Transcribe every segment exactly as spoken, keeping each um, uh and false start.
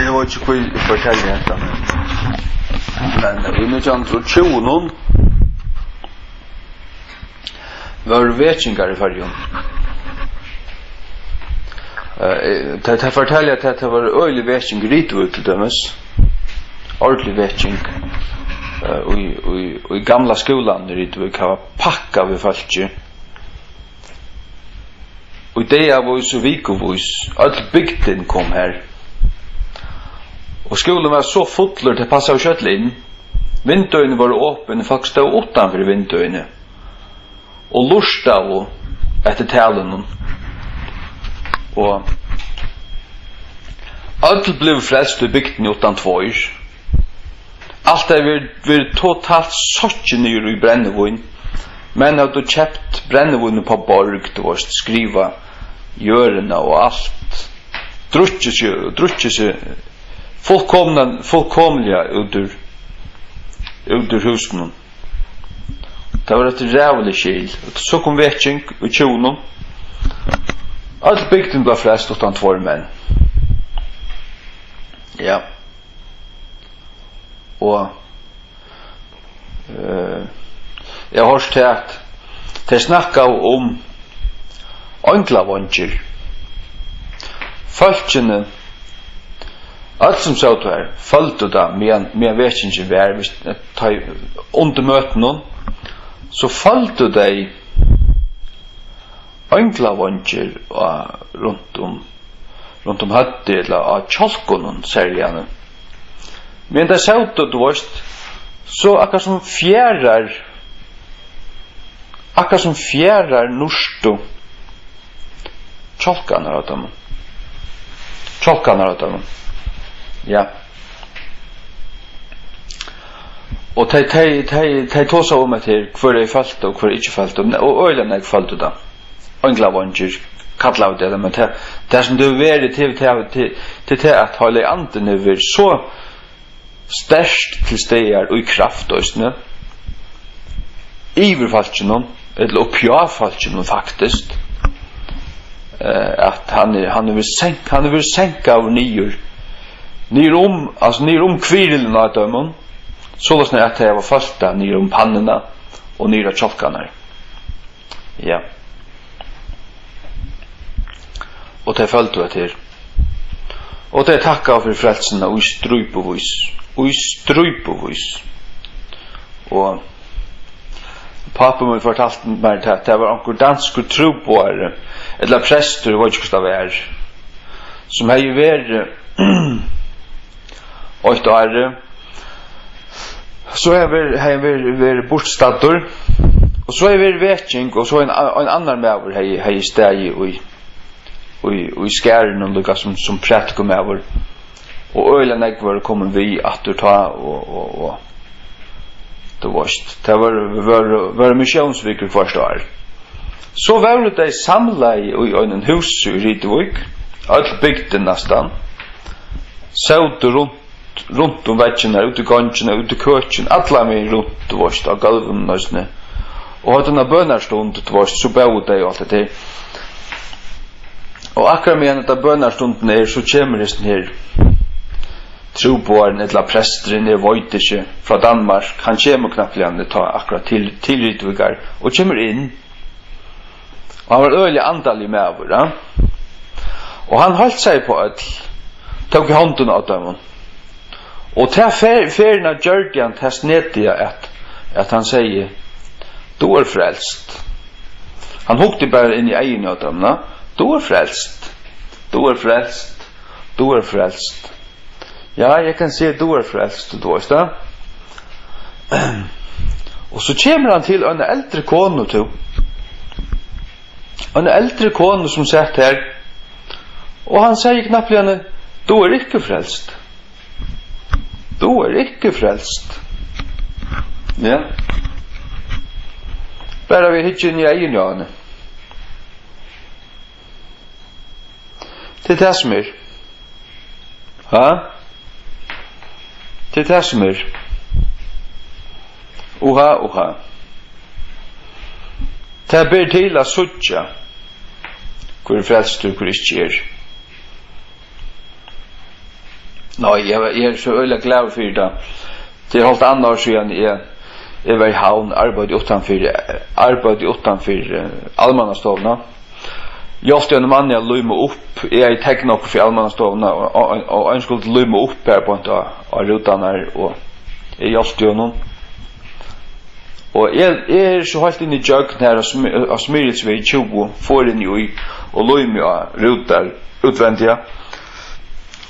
Eg veit ikki, hví eg fortelji hetta, men, men í nítjan hundrað og tjúgu vóru vekingar í Føroyum. Eh, tað, tað fortelja, at tað var øgilig veking í Rituvík, til dømis. Ordentlig veking, eh, í, í, í gamla skúlanum í Rituvík, har var pakkað við fólki. Í dagavís og vikuvís, øll bygdin kom har. Og skúlin var so fullur, tað passaðu ikki øll inn. Vindeygu vóru opin, fólk stóðu uttanfyri vindeygu og lurtaðu eftir talinum. Og øll blivu frelst í bygdini uttan tveir. Alt hevði verið, verið totalt sokkið niður í brennivín. Menn høvdu keypt brennivín upp á borg, tú veist, skrivað jørðina og alt. Drukkið seg, drukkið seg fullkomna, fullkomliga út úr, út úr húsinum. Tað var eitt ræðuligt skil. So kom veking í tjúgunum. Øll bygdin bleiv frelst uttan tveir menn. Ja. Og, eh, eg havi hoyrt tað, at tey snakkaðu um einglaveingir. Fólkini, øll sum sótu har, føldu tað, meðan, meðan vekingin var, tá ið, undir møtunum, so føldu tey einglaveingir á, runt um, runt um høvdið ella á kjálkunum, serliga. Men tey sótu, tú veist, so akkurát sum fjaðrar, akkurát sum fjaðrar nýrstu kjálkarnar á teimum. Kjálkarnar á teimum. Ja. Og tey, tey, tey, tey tosaðu um hetta her, hvør ið følti og hvør ikki følti, og øgiliga nógv føldu tað. Einglaveingir kallaðu tey tað, men tað, tað sum tað hevur verið, tað, tað, tað, tað, tað at Heilagi Andin hevur verið so sterkt til staðar í kraft eisini yvir fólkinum, ella uppi á fólkinum faktiskt, eh, at hann er, hann hevur verið senk-, hann hevur verið senkaður niður, niður um, altso niður um hvirðilin á teimum, soleiðis at tey hava følt tað niður um pannuna og niður á kjálkarnar. Ja. Og tey føldu hetta her. Og tey takkaðu fyri frelsuna í strípuvís. Í strípuvís. Og pápi mín fortaldi mær tað, tað var onkur danskur trúboðari, ella prestur, eg veit ikki, hvussu tað var, sum hevði verið eitt ár, so hevði verið, hevði verið, verið burturstaddur, og so hevði verið veking, og so ein, ein annar maður hevði, hevði staðið í, í, í skarinum, líka sum, sum prædikumaður, og øgiliga nógv vóru komin við aftur tá, og, og, og, tú veist, tað vóru, vóru, vóru missiónsvikur hvørt ár. So vóru tey samlaði í einum húsi í Rituvík, øll bygdin næstan, sótu runt, runt um veggirnar, út í gongina, út í køkin, allan vegin runt, tú veist, á gólvinum eisini. Og høvdu eina bønarstund, tú veist, so bóðu tey og alt hetta her. Og akkurát meðan hetta bønarstundin er, so kemur hesin her trúboðarin ella presturin, eg veit ikki, frá Danmark, hann kemur knappliga tá akkurát til, til Rituvíkar og kemur inn. Og hann var øgiliga andaligur maður, ja. Og hann heilsaði upp á øll, tók í hondina á teimum. Og ta fer-, ferðina gjørdi hann tað snediga, at, at hann segði: "Tú ert frelst." Hann hugdi bara inn í eyguni á teimum, ja. "Tú ert frelst. Tú ert frelst. Tú ert frelst." Ja, eg kann siga, tú ert frelst, tú veist tað. Og so kemur hann til eina eldri konu, tú. Eina eldri konu sum sat har. Og hann segði knappliga henni: "Tú ert ikki frelst. Tú ert ikki frelst." Ja. Bara við at hyggja inn í eyguni á henni. Tað er tað sum er. Ha? Tað er tað sum er. Uha, uha. Tað ber til at síggja, hvør er frelstur, hvør ikki er. Nei, eg var, eg eri so øgiliga glaður fyri tað. Tað er hálvt annað ár síðan eg, eg var í Havn, arbeiddi uttanfyri, arbeiddi uttanfyri, eh, almannastovuna. Hjálpti einum manni at líma upp. Eg hevði teknað okkurt fyri almannastovuna, og, og, og ein skuldi líma upp har beint á, á rútarnar, og eg hjálpti honum. Og eg, eg eri so heilt inn í gjøgn her á Smi-, á Smyrilsvegi tjúgu, fór inn í og lími á rútar útvendiga.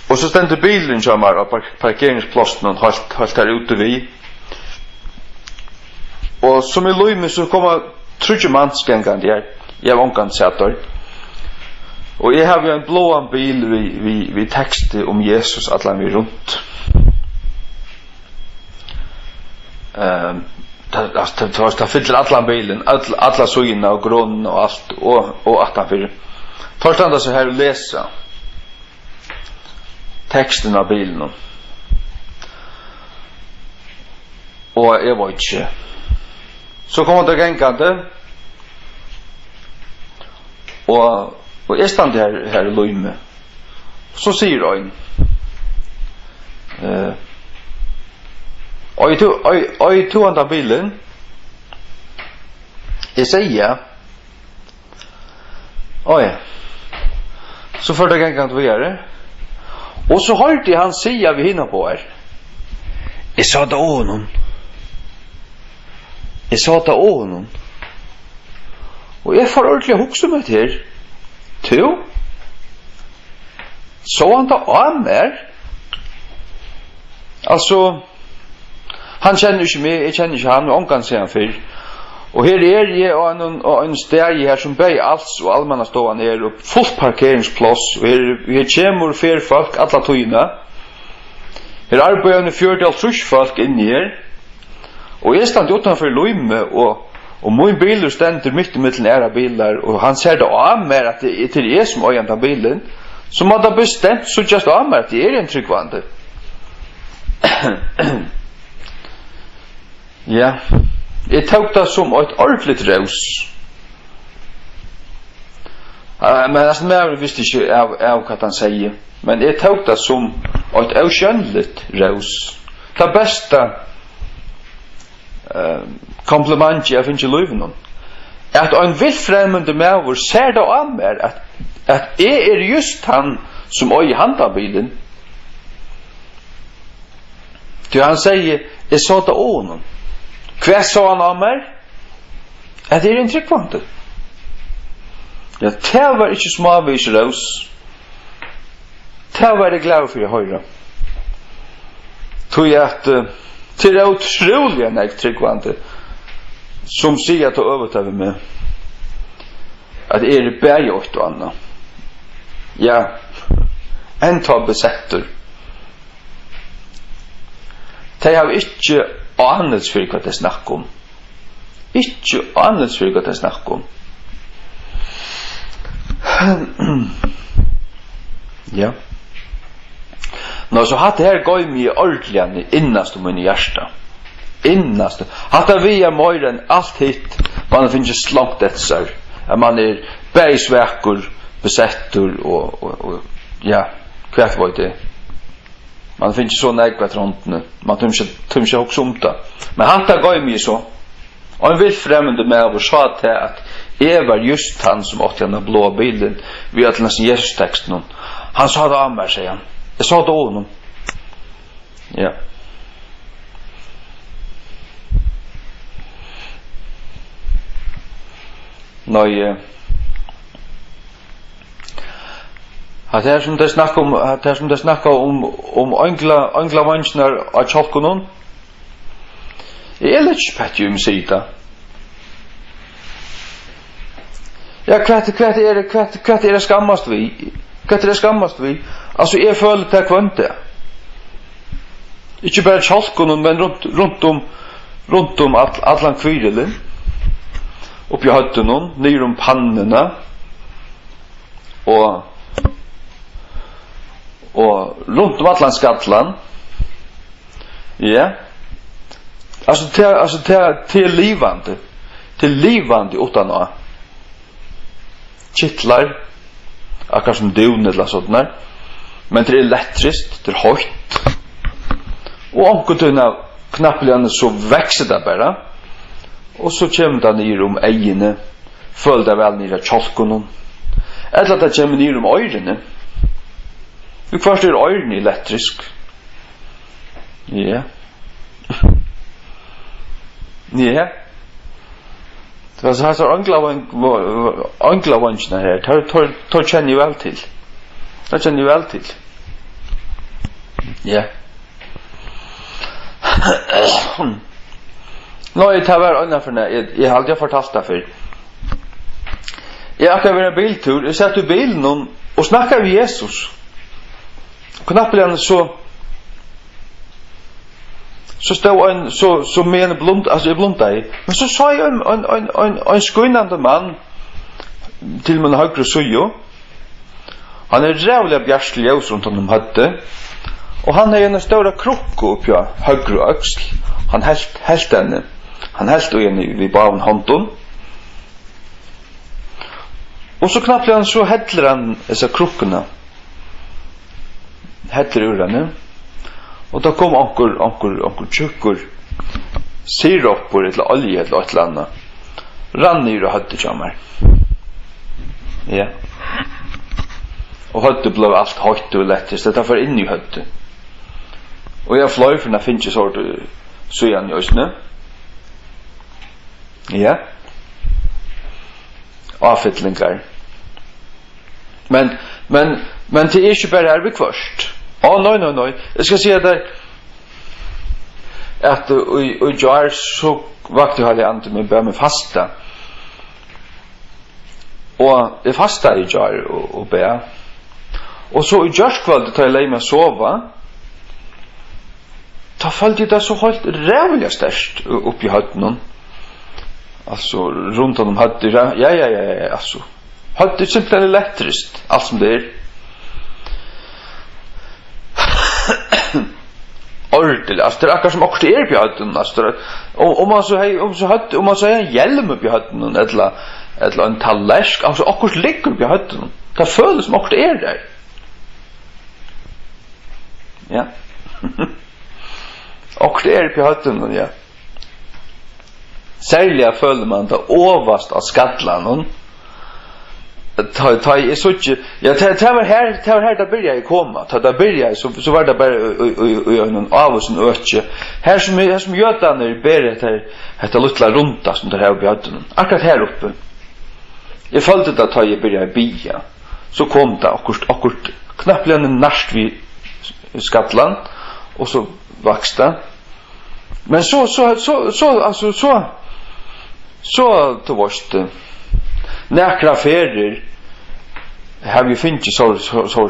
Og so stendur bilurin hjá mær á park-, parkeringsplássinum heilt, heilt har úti við. Og sum eg lími, so koma tríggir mans gangandi her. Eg havi ongantíð sæð teir. Og eg havi ein bláan bil við, við, við teksti um Jesus allan vegin runt. Ehm, tað, altso, tað, tað, tað fyllir allan bilin, øll, alla síðuna og grønina og alt, og, og aftanfyri. Teir standa so her og lesa tekstin á bilinum. Og eg veit ikki. So koma teir gangandi, og, og eg standi her, her og lími. So sigur ein, eh, "Eigur tú, ei-, eigur tú handan bilin?" Eg segði, "Ja." Á ja. So fóru teir gangandi víðari. Og so hoyrdi eg hann siga við hinar báðar, "Eg sá tað á honum. Eg sá tað á honum." Og eg fór ordiliga at hugsa um hetta her. Tú? Sá hann tað á mær? Altso, hann kennir ikki meg, eg kenni ikki hann, og ongan sæð hann fyrr. Og her eri eg á einum, á einum staði her, sum bæði Als og Almannastovan er, og fult parkeringspláss, og her, her kemur og fer fólk alla tíðina. Her arbeiða eini fjøruti, hálvtrýss fólk inni her. Og eg standi uttanfyri límið, og, og mín bilur stendur mitt ímillum aðrar bilar, og hann sær tað á mær, at tað, tað er eg, sum eigi handan bilin, so má tað bestemt síggjast á mær, at eg eri ein trúgvandi. Ja, eg tók tað sum eitt ordiligt rós. Eh, men hasin maðurin visti ikki av, av hvat hann segði, men eg tók tað sum eitt ósjónligt rós. Tað besta, eh, komplimentið, eg havi fingið í lívinum, at ein vilt fremmandur maður sær tað á mær, at, at eg eri júst tann, sum eigi handan bilin. Tí hann segði, "Eg sá tað á honum." Hvat sá hann á mær? At eg eri ein trúgvandi. Ja, tað var ikki smávegis rós. Tað var eg glaður fyri at hoyra. Tí at, eh, tað er ótrúliga nógv trúgvandi, sum siga tað øvuta við meg, at eg eri bæði eitt og annað. Ja, enntá besettur. Tey hava ikki ánilsi fyri, hvat tey snakka um. Ikki ánilsi fyri, hvat tey snakka um. Ja. Ná, so hatta her goymi eg ordiliga innast í mínum hjarta. Innast. Hatta vigar meira enn alt hitt, mann hevur fingið slongt eftir sær. At mann er bæði svakur, besettur og, og, og, ja, hvat veit eg. Mann finnur so nógv eftir hondini. Mann tímir ikki, tímir ikki at hugsa um tað. Men hatta goymi eg so. Ein vilt fremmandur maður sá tað, at eg var júst tann, sum átti henda bláa bilin, við øllum hesum Jesus-tekstunum. Hann sá tað á mær, segði hann. Eg sá tað á honum. Ja. Nei, eh, Hatta her sum tey snakka um, hatta her sum tey snakka um, um eingla-, einglaveingirnar á kjálkunum. Eg leggi ikki petti um at siga tað. Ja, hvat, hvat er, hvat, hvat er at skammast við? Hvat er at skammast við? Altso, eg føli tað hvønn dag. Ikki bara kjálkunum, men runt, runt um, runt um all-, allan hvirðilin. Uppi á høvdinum, niður um pannuna. Og, og runt um allan skallan. Ja. Altso, tað, altso, tað, tað er livandi. Tað er livandi uttan á. Kitlar, akkurát sum dún ella sovorðnar. Men tað er elektriskt, tað er heitt. Og onkuntíð, knappliga, so veksur tað bara. Og so kemur tað niður um eyguni. Følir tað væl niður á kjálkunum. Ella tað kemur niður um oyruni. Viðhvørt eru oyruni elektrisk. Ja. Ja. Tað er so, hasar einglaveingirnar her, teir, teir, teir kenni eg væl til. Teir kenni eg væl til. Ja. Nei, tað var einaferð, eg, eg haldi, eg fortaldi tað fyrr. Eg ætlaði at vera biltúr, eg sat í bilinum og snakkaði við Jesus. Knappliga so, so stóð ein, so, so meðan eg blund-, altso, eg blundaði. Men so sá eg ein, ein, ein, ein, ein skínandi mann til mína høgru síðu. Hann er ræðuliga bjart ljós rundan um høvdið. Og hann hevði eina stóra krukku uppi á høgru øksl. Hann helt, helt henni. Hann helt í henni við báðum hondum. Og so knappliga so hellir hann hesa krukkuna. Hellir úr henni. Og tá kom onkur, onkur, onkur tjúkkur siropur ella olja ella eitt ella annað. Rann niður á høvdið hjá mær. Ja. Og høvdið bleiv alt heitt og elektriskt. Hetta fór inn í høvdið. Og eg havi fleiri ferðir fingið sovorðið síðani eisini. Ja. Áfyllingar. Men, men, men tað er ikki bara har viðhvørt. Á, nei, nei, nei. Eg skal siga tær, at, uh, í, í gjár, so vakti Heilagi Andi meg, bað meg fasta. Og eg fastaði í gjár og, og bað. Og so í gjárkvøldið, tá eg legði meg at sova, tá føldi eg tað so heilt ræðuliga sterkt u-, uppi í høvdinum. Altso, rundan um høvdið, ja, ja, ja, ja, ja, altso. Høvdið er simpelthen elektriskt, alt sum tað er. Ordiliga, altso, tað er akkurát sum okkurt er uppi í høvdinum, altso, tað er, um, um mann so hevði, um so høvdið, um mann so hevði ein hjelm uppi í høvdinum, ella, ella ein tallerk, altso, okkurt liggur uppi í høvdinum. Tað følist sum okkurt er har. Ja. Okkurt er uppi í høvdinum, ja. Serliga følir mann tað ovast á skallanum. Tá, tá eg síggi, ja, tað, tað var her, tað var her, tað byrjaði at koma. Tá tað byrjaði, so, so var tað bara í, í, í, í einum ávísum øki. Her sum, her sum jødarnir bera hetta, hetta lítla runda, sum teir hava uppi í høvdinum. Akkurát her uppi. Eg føldi tað, tá eg byrjaði at biðja. So kom tað okkurt, okkurt knappliga nært við skallan, og so vaks tað. Men so, so, so, so, altso, so, so, tú veist, eh, nakrar ferðir havi eg fingið so, so, so,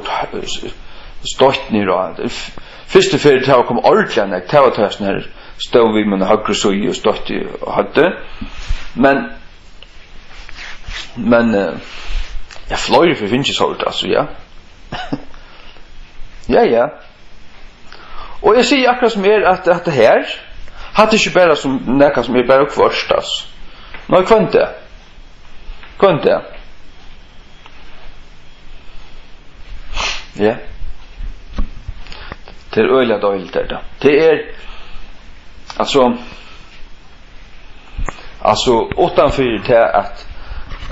stoytt niður á. F-, fyrstu ferð, tað var kom ordiliga nógv, tað var tá, eg sånn her stóð við mína høgru síðu og stoytti á høvdið. Men Men, eh, ja, fleiri ferðir fingið sovorðið, altso, ja. Ja, ja. Og eg sigi akkurát sum er, at, at tað her, hatta er ikki bara sum nakað sum er bara hvørt, altso. Nei, hvønn dag. Hvønn dag. Ja. Tað er øgiliga deiligt, er tað. Tað er, altso, Altso, uttan fyri tað at,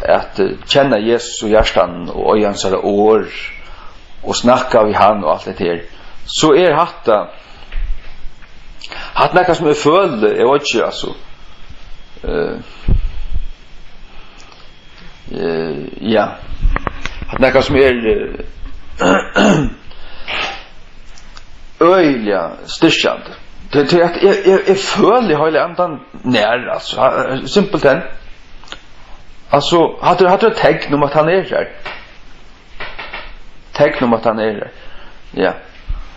at, eh, kenna Jesus í hjartanum og eiga hansara orð og snakka við hann og alt hetta her, so er hatta, hatta nakað sum eg føli, eg veit ikki, altso, eh, Eh, ja. At nakað sum er, eh, øgiliga styrkjandi. Tað, tað er at eg, eg, eg føli Heilaga Andan nær, altso, ha-, simpelthen. Altso, hatta er, hatta er eitt tekn um at hann er her. Tekn um at hann er her. Ja.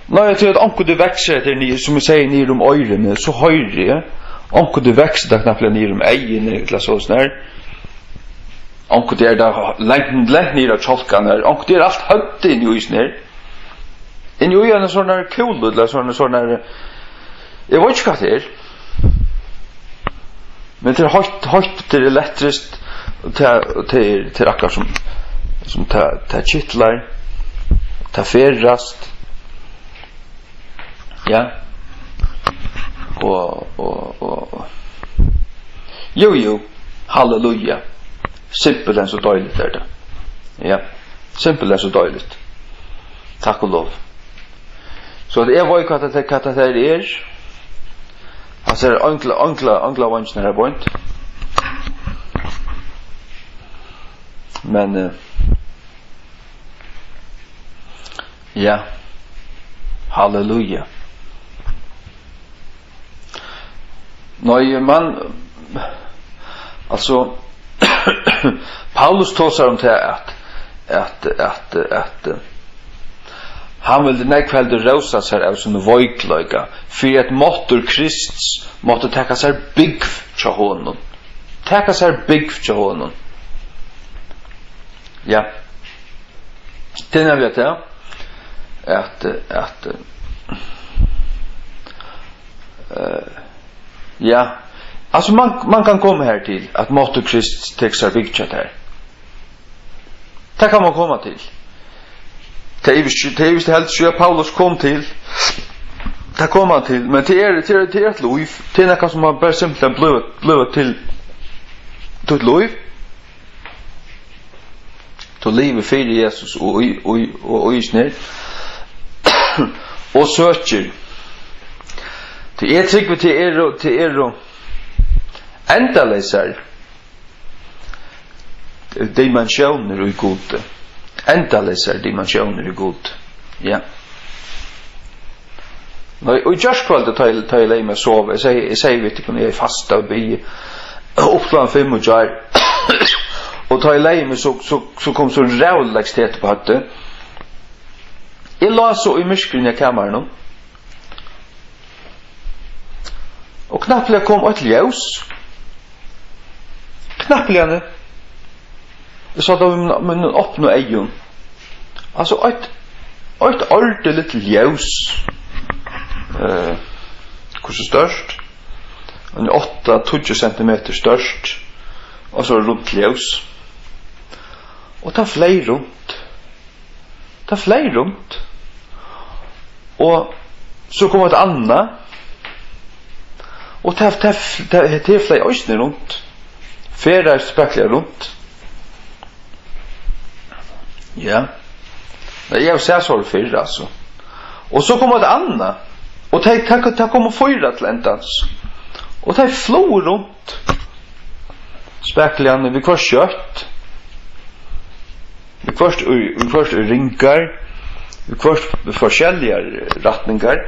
Nei, eg trúgvi at onkuntíð veksur hetta her niður, sum eg sigi, niður um oyruni, so hoyri eg. Onkuntíð veksur tað knappliga niður um eyguni, ella so, sånn her. Onkuntíð er tað langt, langt niður á kjálkarnar. Onkuntíð er alt høvdið inni í, sånn her. Inni í eini sånn her kúlu, ella sånn, sånn her, eg veit ikki, hvat tað er. Men tað er heitt, heitt, tað er elektriskt, og tað, og tað er, tað er akkurát sum, sum tað, tað kitlar, og at ferðast. Ja. Og, og, og, og. Jú, jú. Halleluja. Simpelthen so deiligt er tað. Ja. Simpelthen so deiligt. Takk og lov. So at eg veit hvat tað, hvat tað her er. Altso, er angla, angla, anglavongirnir her beint. Men, eh, ja. Halleluja. Nei, man, altso, Paulus tosar um tað, at, at, at, at, eh, hann vildi nógv heldur rósa sær av sínum veikleika, fyri at máttur Krists mátti taka sær búgv hjá honum. Taka sær búgv hjá honum. Ja. Tað er nemliga tað, at, at, eh, ja, altso, man, man kann koma her til, at máttur Krists tekur sær búgv hjá tær. Tað kann man koma til. Tað er vist, tað er vist helst, at Paulus kom til. Tað kom hann til, men tað er, tað er, tað er eitt lív. Tað er nakað, sum man bara simpelthen blívur, blívur til títt lív. Tú livir fyri Jesus og í, í, og í snir. Og søkir. Tí eg trúgvi, tað eru, tað eru endaleysar dimensiónir í Gudi. Endaleysar dimensiónir í Gudi. Ja. Nei, og í gjárkvøldið, tá eg, tá eg legði meg at sova, eg segði, eg segði við tykkum, eg hevði fastað og biðið upp klokkan fimm í gjár. Og tá eg legði meg, so, so, so kom so ræðuliga heit upp á høvdið. Eg lá so í myrkrinum í kamarinum. Og knappliga kom eitt ljós. Knappliga. Eg sá tað við mínum, mínum opnu eygum. Altso, eitt, eitt ordiligt ljós. Eh, hvussu stórt? Ein átta, tíggju sentimetur stórt. Og so runt ljós. Og tað fleyg runt. Tað fleyg runt. Og so kom eitt annað. Og tað, tað, tað, tað fleyg eisini runt. Ferðaðist spakuliga runt. Ja. Nei, eg havi sæð sovorðið fyrr, altso. Og so kom eitt annað. Og tað, tað, tað kom fýra til endans. Og tað flóg runt. Spakuliga við hvørt skjótt. Viðhvørt í, viðhvørt í ringar, viðhvørt í forskelligar rætningar.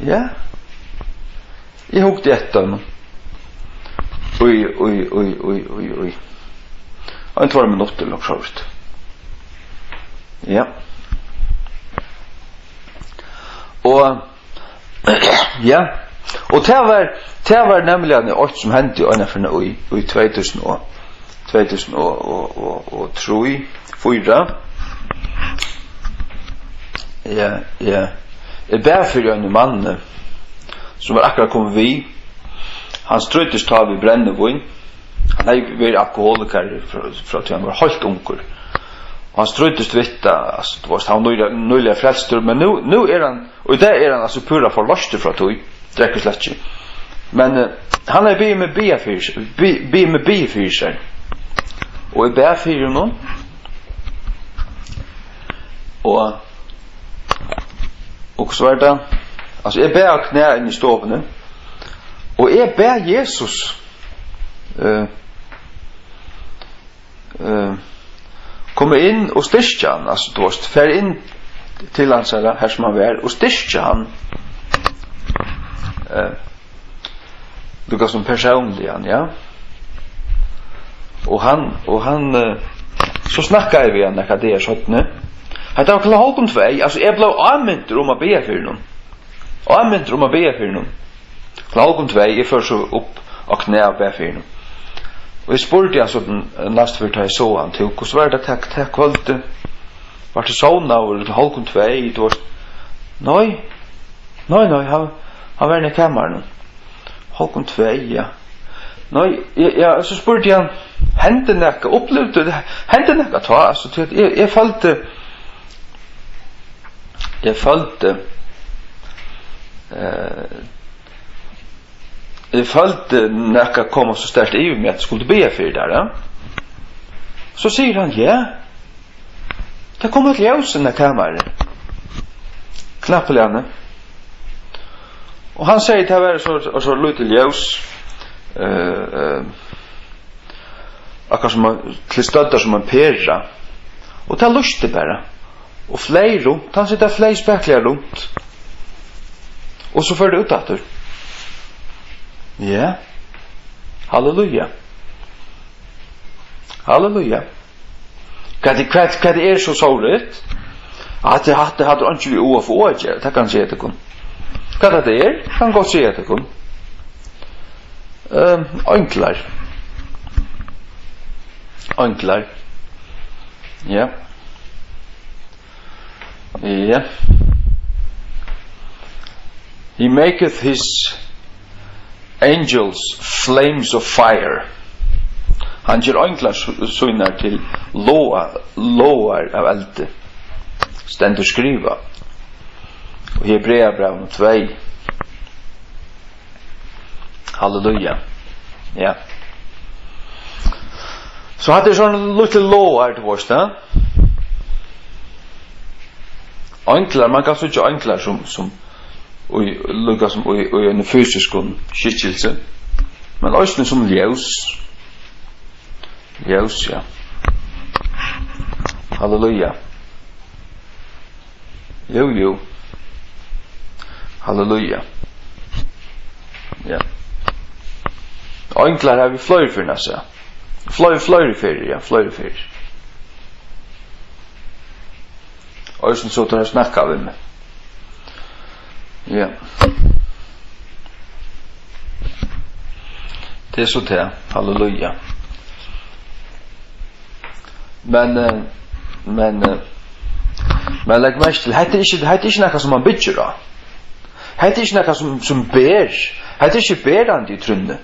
Ja. Eg hugdi eftir teimum. Í, í, í, í, í, í. Ein tveir minuttir, nokk so vítt. Ja. Og Ja, og tað var, tað var nemliga eitt, sum hendi einaferð í, í tvey túsund og, tvey túsund og, og, og, og trý, fýra. Ja, ja. Eg bað fyri einum manni, sum var akkurát komin við. Hann stríddist tá við brennivín. Hann hevði verið alkoholikari frá, frá tí hann var heilt ungur. Og hann stríddist við tað, altso, tú veitst, hann var nýliga, nýliga frelstur, men nú, nú er hann, og í dag er hann, altso, púra forloystur frá tí, drekkur slett ikki. Men, eh, hann hevði biðið meg biðja fyri seg, bi-, biðið meg biðja fyri sær. Og eg bað fyri honum. Og, og hvussu var tað? Altso, eg bað á knæ inni í stovuni. Og eg bað Jesus, eh, eh, koma inn og styrkja hann, altso, tú veitst, fara inn til hansara, har sum hann var, og styrkja hann. Eh, líka sum persónliga, ja. Og hann, og hann, eh, so snakkaði eg við hann nakrar dagar seinni. Hetta var klokkan hálvgum tvey, altso, eg bleiv ámintur um at biðja fyri honum. Ámintur um at biðja fyri honum. Klokkan hálvgum tvey, eg fór so upp á knæ og bað fyri honum. Og eg spurdi hann so, eh, næstu ferð, tá eg sá hann, tú, hvussu var tað tað, tað kvøldið? Vart tú sovnaður klokkan hálvgum tvey, tú veitst? Nei, nei, nei, hann, hann var inni í kamarinum. Hálvgum tvey, ja. Nei, eg, ja, so spurdi hann, hendi nakað, upplivdi, hendi nakað tá, altso, tí at eg, eg føldi, eg føldi, eh, eg føldi nakað koma so sterkt yvir meg, at eg skuldi biðja fyri tær, ja. So sigur hann, ja, tað kom eitt ljós inn í kamarið. Knappliga. Og hann segði, tað var so, so lítið ljós, eh, eh, akkurát sum ein, til støddar sum ein pera. Og tað lýsti bara. Og fleyg runt, hann segði, tað fleyg spakuliga runt. Og so fór tað út aftur. Ja. Halleluja. Halleluja. Hvat er, hvat, hvat er so sórligt? At hatta, hatta hevur einki við O F O at gera, tað kann eg siga tykkum. Hvat hatta er, kann eg gott siga tykkum. Ehm, einglar. Einglar. Ja. Ja. He maketh his angels flames of fire. Hann ger einglar s-, sínar til loga-, logar av eldi. Stendur skrivað í Hebreabrævinum tvey. Halleluja. Ja. So hatta er sovorðnir lítlir logar, tú veist, ja. Einglar, man kann síggja einglar sum, sum í, líka sum í, í einum fysiskum skikkilsi, men eisini sum ljós. Ljós, ja. Halleluja. Jú, jú. Halleluja. Ja. Einglar hava vit fleiri ferðir sæð. Fleiri, fleiri ferðir, ja, fleiri ferðir. Eisini so teir snakka við meg. Ja. Tað er so tað. Halleluja. Men, eh, men, eh, men legg merki til, hetta er ikki, hetta er ikki nakað sum man byggir á. Hetta er ikki nakað sum, sum ber. Hetta er ikki berandi í trúnni.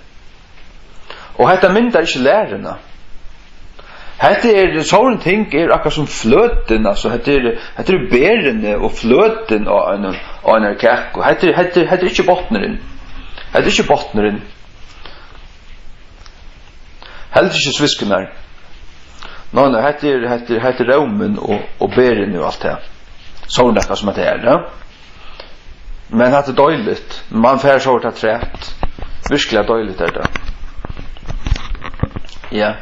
Og hetta myndar ikki læruna. Hetta er, sovorðin ting er akkurát sum fløtin, altso, hetta er, hetta er berini og fløtin á einum, á einari kaku. Hetta er, hetta er, hetta er ikki botnurin. Hetta er ikki botnurin. Heldur ikki sviskirnar. Nei, nei, hetta er, hetta er, hetta er rómin og, og berini og alt tað. So er nakað sum hetta er, ja. Men hatta er deiligt. Man fær so tað trætt. Virkuliga deiligt er tað. Ja.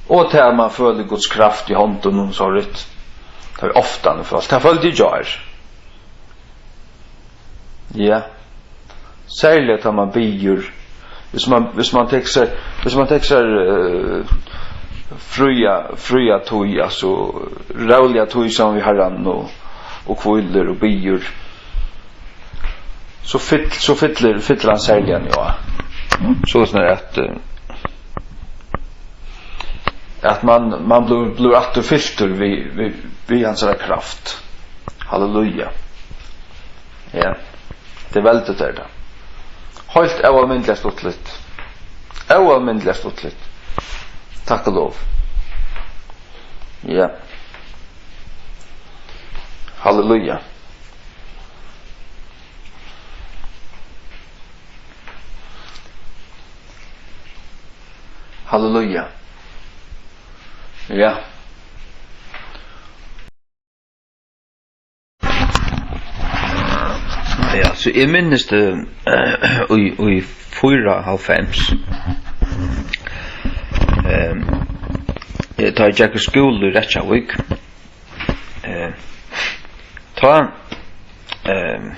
Og tað, man følir Guds kraft í hondunum, so rætt. Tað er ofta, man følir. Tað føldi eg í gjár. Ja. Serliga tá man biður. Hvis man, hvis man tekur sær, hvis man tekur sær, eh, fría, fría tíð, altso, róliga tíð saman við Harranum og, og hvílir og biður, so fyll-, so fyllir, fyllir hann serliga á. So er tað at, eh, at man, man blívur, blívur aftur fyltur við, við, við hansara kraft. Halleluja. Ja. Tað er veldigt, er tað. Heilt óalmindiliga stuttligt. Óalmindiliga stuttligt. Takk og lov. Ja. Halleluja. Halleluja. Ja. Ja, so eg minnist, eh, í, í fýraoghálvfems, ehm, eg, tá eg gekk í skúla í Reykjavík, eh, tá, ehm,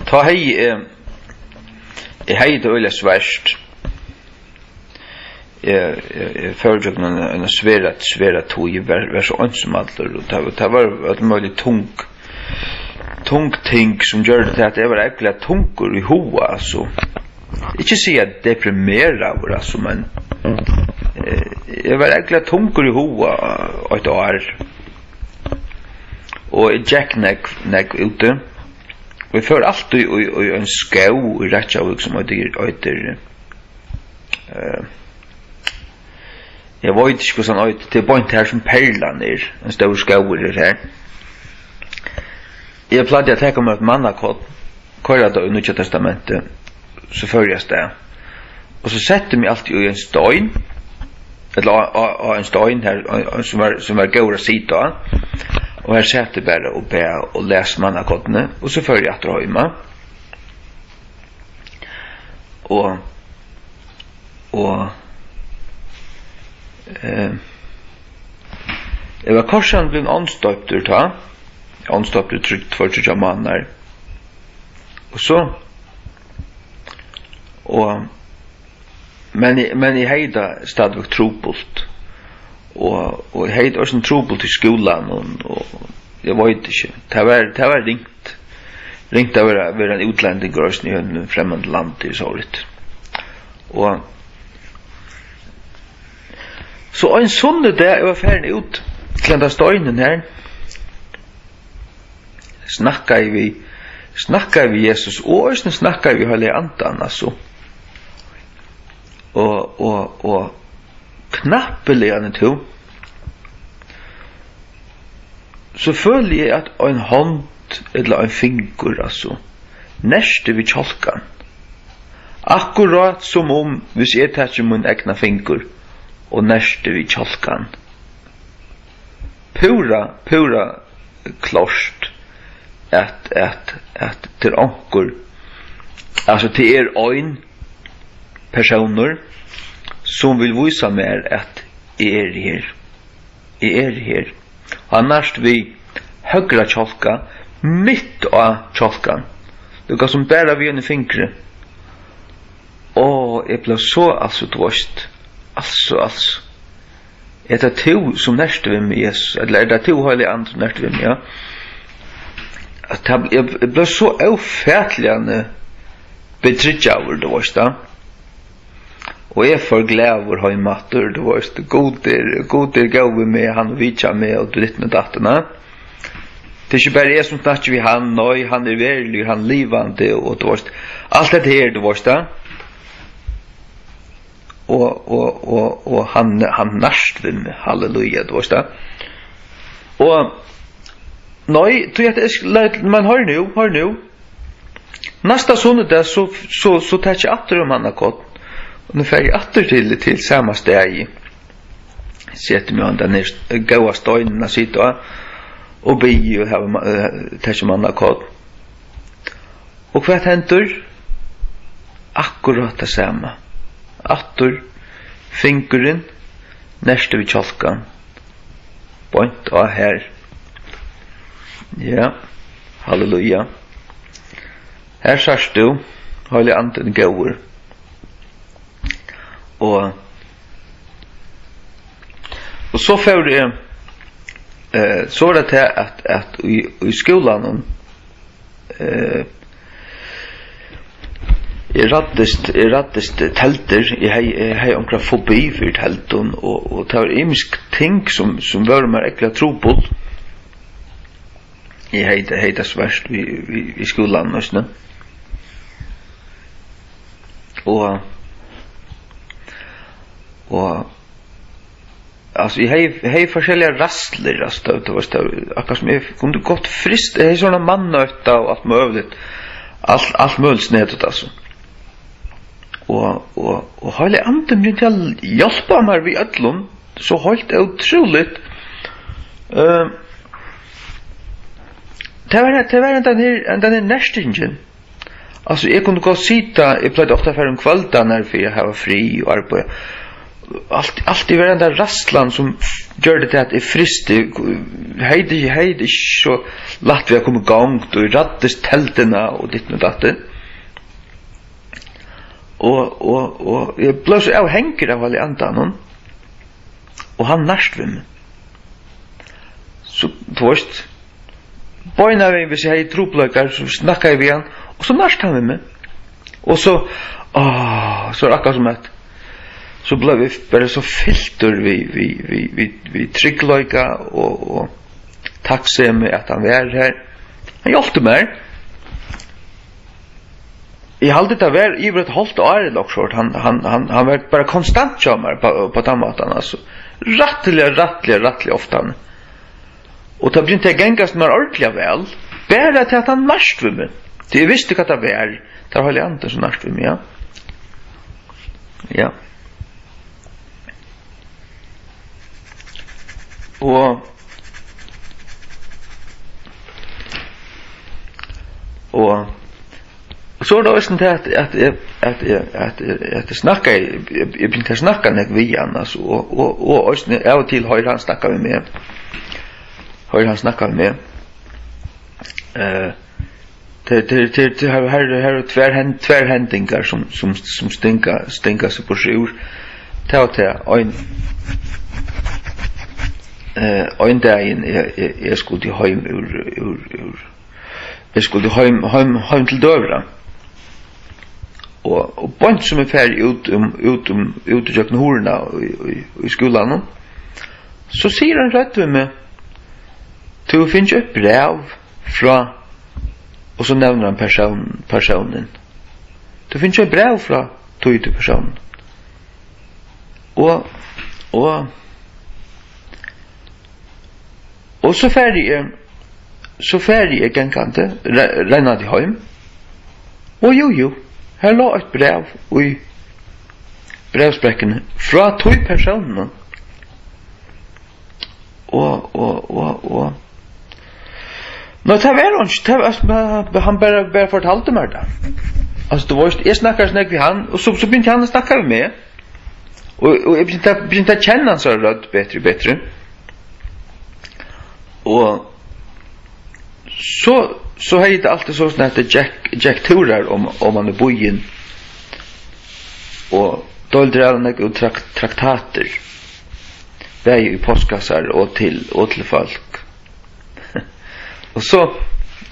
tá hevði eg, eg hevði tað øgiliga svært. Eg, eg, eg fór ígjøgnum eina, eina svera, svera tíð. Eg var, var so einsamallur, og tað, tað var øll møgulig tung, tung ting, sum gjørdu tað, at eg var ógvuliga tungur í huga, altso. Ikki siga deprimeraður, altso, men, eh, eg var ógvuliga tungur í huga eitt ár. Og eg gekk nógv, nógv úti. Og eg fór altíð í, í ein skóg í Reykjavík, sum eitur, eitur, eh, eg veit ikki, hvussu hann eitur. Tað er beint har, sum Perlan er. Ein stórur skógur er har. Eg plagdi at taka mær eitt mannakorn, koyra tað í Nýggja Testamentið, so fór eg avstað. Og so setti eg meg altíð í ein stein, ella á, á, á ein stein har, á, á, sum var, sum var góður at sita á. Og har sat eg bara og bað og las mannakornið, og so fór eg aftur heim, á. Og, og, eh, eg var kortini blivin andstoyptur tá. Andstoyptur í trý, tveir, tríggjar mánaðir. Og so, og, men eg, men eg hevði tað stadigvæk trupult. Og, og eg hevði tað eisini trupult í skúlanum, og eg veit ikki. Tað var, tað var ringt. Ringt at vera, vera ein útlendingur eisini í einum fremmandum landi, so ringt. Og so ein sunnudag, eg var farin út til henda steinin her, snakkaði við, snakkaði við Jesus, og eisini snakkaði við Heilaga Andan, altso. Og, og, og knappliga, tú, so føli eg, at ein hond ella ein fingur, altso, nerti við kjálkan. Akkurát sum um, hvis eg taki mín egna fingur og nerti við kjálkan. Púra, púra klárt, at, at, at tað er onkur, altso, tað er ein persónur, sum vil vísa mær, at eg eri her. Eg eri her. Og hann nært við høgra kjálka, mitt á kjálkan. Líka sum bara við einum fingri. Ó, eg bleiv so, altso, tú veist. Altso, altso. Er tað tú, sum nerti við meg, Jesus? Ella er tað tú, Heilagi Andi, sum nerti við meg, ja? At tað, eg, eg bleiv so ófatiliga betryggjaður, tú veist tað. Og eg fór glaður heim aftur, tú veist, Gud er, Gud er góður við meg, hann vitjar meg og ditten og datten, ha? Tað er ikki bara eg, sum snakki við hann, nei, hann er veruligur, hann er livandi, og tú veist, alt hetta her, tú veist, ha? Og, og, og, og hann, hann nært við meg, halleluja, tú veist tað. Og, nei, tí at eg sk-, men hoyr nú, hoyr nú. Næsta sunnudag, so, so, so taki eg aftur um mannakorn. Og nú fari eg aftur til, til sama staði. Seti meg á henda her góða steinin at sita á, og biði og hava ma-, eh, taki mannakorn. Og hvat hendir? Akkurát tað sama. Aftur, fingurin, nerti við kjálkan. Beint á har. Ja, halleluja. Har sært tú, Heilagi Andin er góður. Og, og so fór eg, eh, so var tað tað, at, at í, í skúlanum, eh, eg ræddist, eg ræddist teldur, eg hevði, eg hevði onkra fobi fyri teldum, og, og tað var ymisk ting, sum, sum vóru mær ógvuliga trupul. Eg hevði, hevði tað svært við, við, við skúlanum, veitst tú. Og, og, altso, eg hevði, hevði forskelligar ræðslur, altso, tað, tað var, tað var akkurát sum eg kundi gott fryst, eg hevði sovorðna mannótta og alt møguligt, alt, alt møguligt snedigt, altso. Og, og, og Heilagi Andin byrjaði at hjálpa mær við øllum, so heilt ótrúligt. Ehm, tað var, tað var hendan her, hendan her nertingin. Altso, eg kundi gott sita, eg plagdi ofta at fara um kvøldarnar fyri at hava frið og arbeiða. Alt, altíð var henda ræðslan, sum gjørdi tað, at eg frysti, hevði, hevði ikki so lætt við at koma í gongd, og eg ræddist telduna og ditten og datten. Og, og, og eg bleiv so avhangigur av Heilaga Andanum, og hann nært við meg. So, tú veist, beinanvegin, hvis eg hevði trupulleikar, so snakkaði eg við hann, og so nært hann við meg. Og so, áh, so er akkurát sum at, so bleiv eg bara so fyltur við, við, við, við, við tryggleika og, og takksemi, at hann var har. Hann hjálpti mær. Eg haldi, tað var yvir eitt hálvt ár ella okkurt, hann, hann, hann, hann var bara konstant hjá mær på, på tann mátan, altso. Rættiliga, rættiliga, rættiliga ofta. Og tað begynti at gangast mær ordiliga væl. Bara tað, at hann nart við meg. Tí eg visti, hvat tað var. Tað var Heilagi Andin, sum nart við meg, ja. Ja. Og, og, og so er tað eisini tað, at, at eg, at eg, at eg, at eg snakkaði, eg, eg, eg begynti at snakka nógv við hann, altso, og, og, og eisini av og til hoyri hann snakka við meg. Hoyri hann snakka við meg. Eh, Tað, tað, tað, tað, her, her, her eru tvær hen-, tvær hendingar, sum, sum, sum stinga, stinga seg burtur úr. Tað var tað, ein, eh, ein dagin, eg, eg, eg skuldi heim úr, úr, úr, eg skuldi heim, heim, heim til døgurða. Og, og beint sum eg fari út um, út um, út ígjøgnum hurðina í, í, í skúlanum, so sigur ein rødd við meg: "Tú hevur fingið eitt bræv frá," og so nevnir hann persón-, persónin. "Tú hevur fingið eitt bræv frá tí, tí persónin." Og, og, og so fari eg, so fari eg gangandi, re-, rennandi heim. Og jú, jú, har lá eitt bræv í brævsprekkuni frá tí persóninum. Og, og, og, og. Nei, tað var hann ikki. Tað var, altso, men hann bara, bara fortaldi mær tað. Altso, tú veitst, eg snakkaði so nógv við hann, og so, so begynti hann at snakka við meg. Og, og eg begynti at, begynti at kenna hansara rødd betri og betri. Og so, so hevði tað altíð so, soleiðis at tað gekk, gekk túrar um, oman í býin. Og deildi ræðuliga nógv út trakt-, traktatir, bæði í postkassar og til, og til fólk. Og so,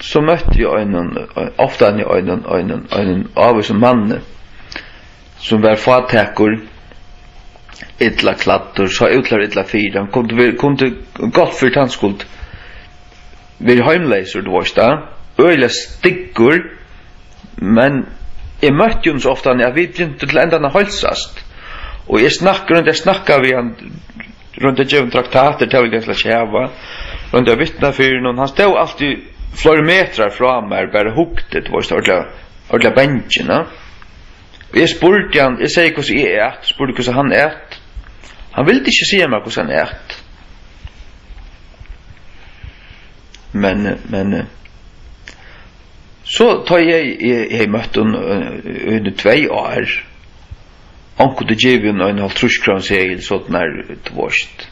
so møtti eg einum, ofta einum, einum, einum ávísum manni, sum var fátækur, illa klæddur, sá út til at vera illa fyri. Hann kundi verið, kundi gott fyri tannskuld verið heimleysur, tú veitst tað. Øgiliga styggur, men eg møtti honum so ofta, at vit begyntu til endan at heilsast. Og eg snakk-, royndi at snakka við hann, royndi at geva honum traktatir, tað vildi hann slett ikki hava. Royndi at vitna fyri honum. Hann stóð altíð fleiri metrar frá mær, bara hugdi, tú veitst, ordiliga, ordiliga bangin, ja. Og eg spurdi hann, eg segði, hvussu eg æt, spurdi, hvussu hann æt. Hann vildi ikki siga mær, hvussu hann æt. Men, men, eh, so tá eg, eg, eg hevði møtt honum, eh, í tvey ár, onkuntíð givið honum ein hálvtrýsskrónuseðil, sovorðnar, tú veitst.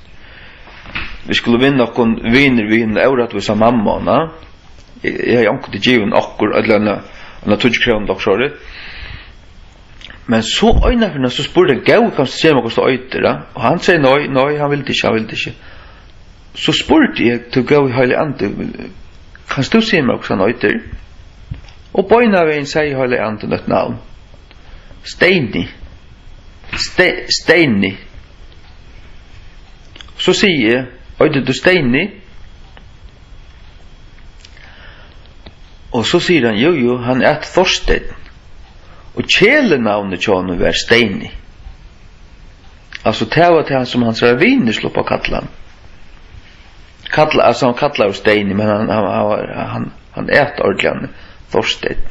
Vit skulu vinna okkum vinir við hinum órættvísa mamman, ha? Eg, eg hevði onkuntíð givið honum okkurt, ella eina, eina tíggjukrónu, okkurt sovorðið. Men so einaferð, so spurdi hann: "Góði, kanst tú siga mær, hvussu tú eitur, ha?" Og hann segði nei, nei, hann vildi ikki, hann vildi ikki. So spurdi eg: "Tú góði Heilagi Andi, kanst tú siga mær, hvussu hann eitur?" Og beinanvegin segði Heilagi Andin eitt navn. Steini. Ste-, Steini. So sigi eg: "Eitur tú Steini?" Og so sigur hann: "Jú, jú, hann æt Thorstein." Og kælinavnið hjá honum var Steini. Altso, tað var tað, sum hansara vinir sluppu at kalla hann. Kalla, altso, hann kallaður Steini, men hann, hann, hann var, hann, hann æt ordiliga Thorstein.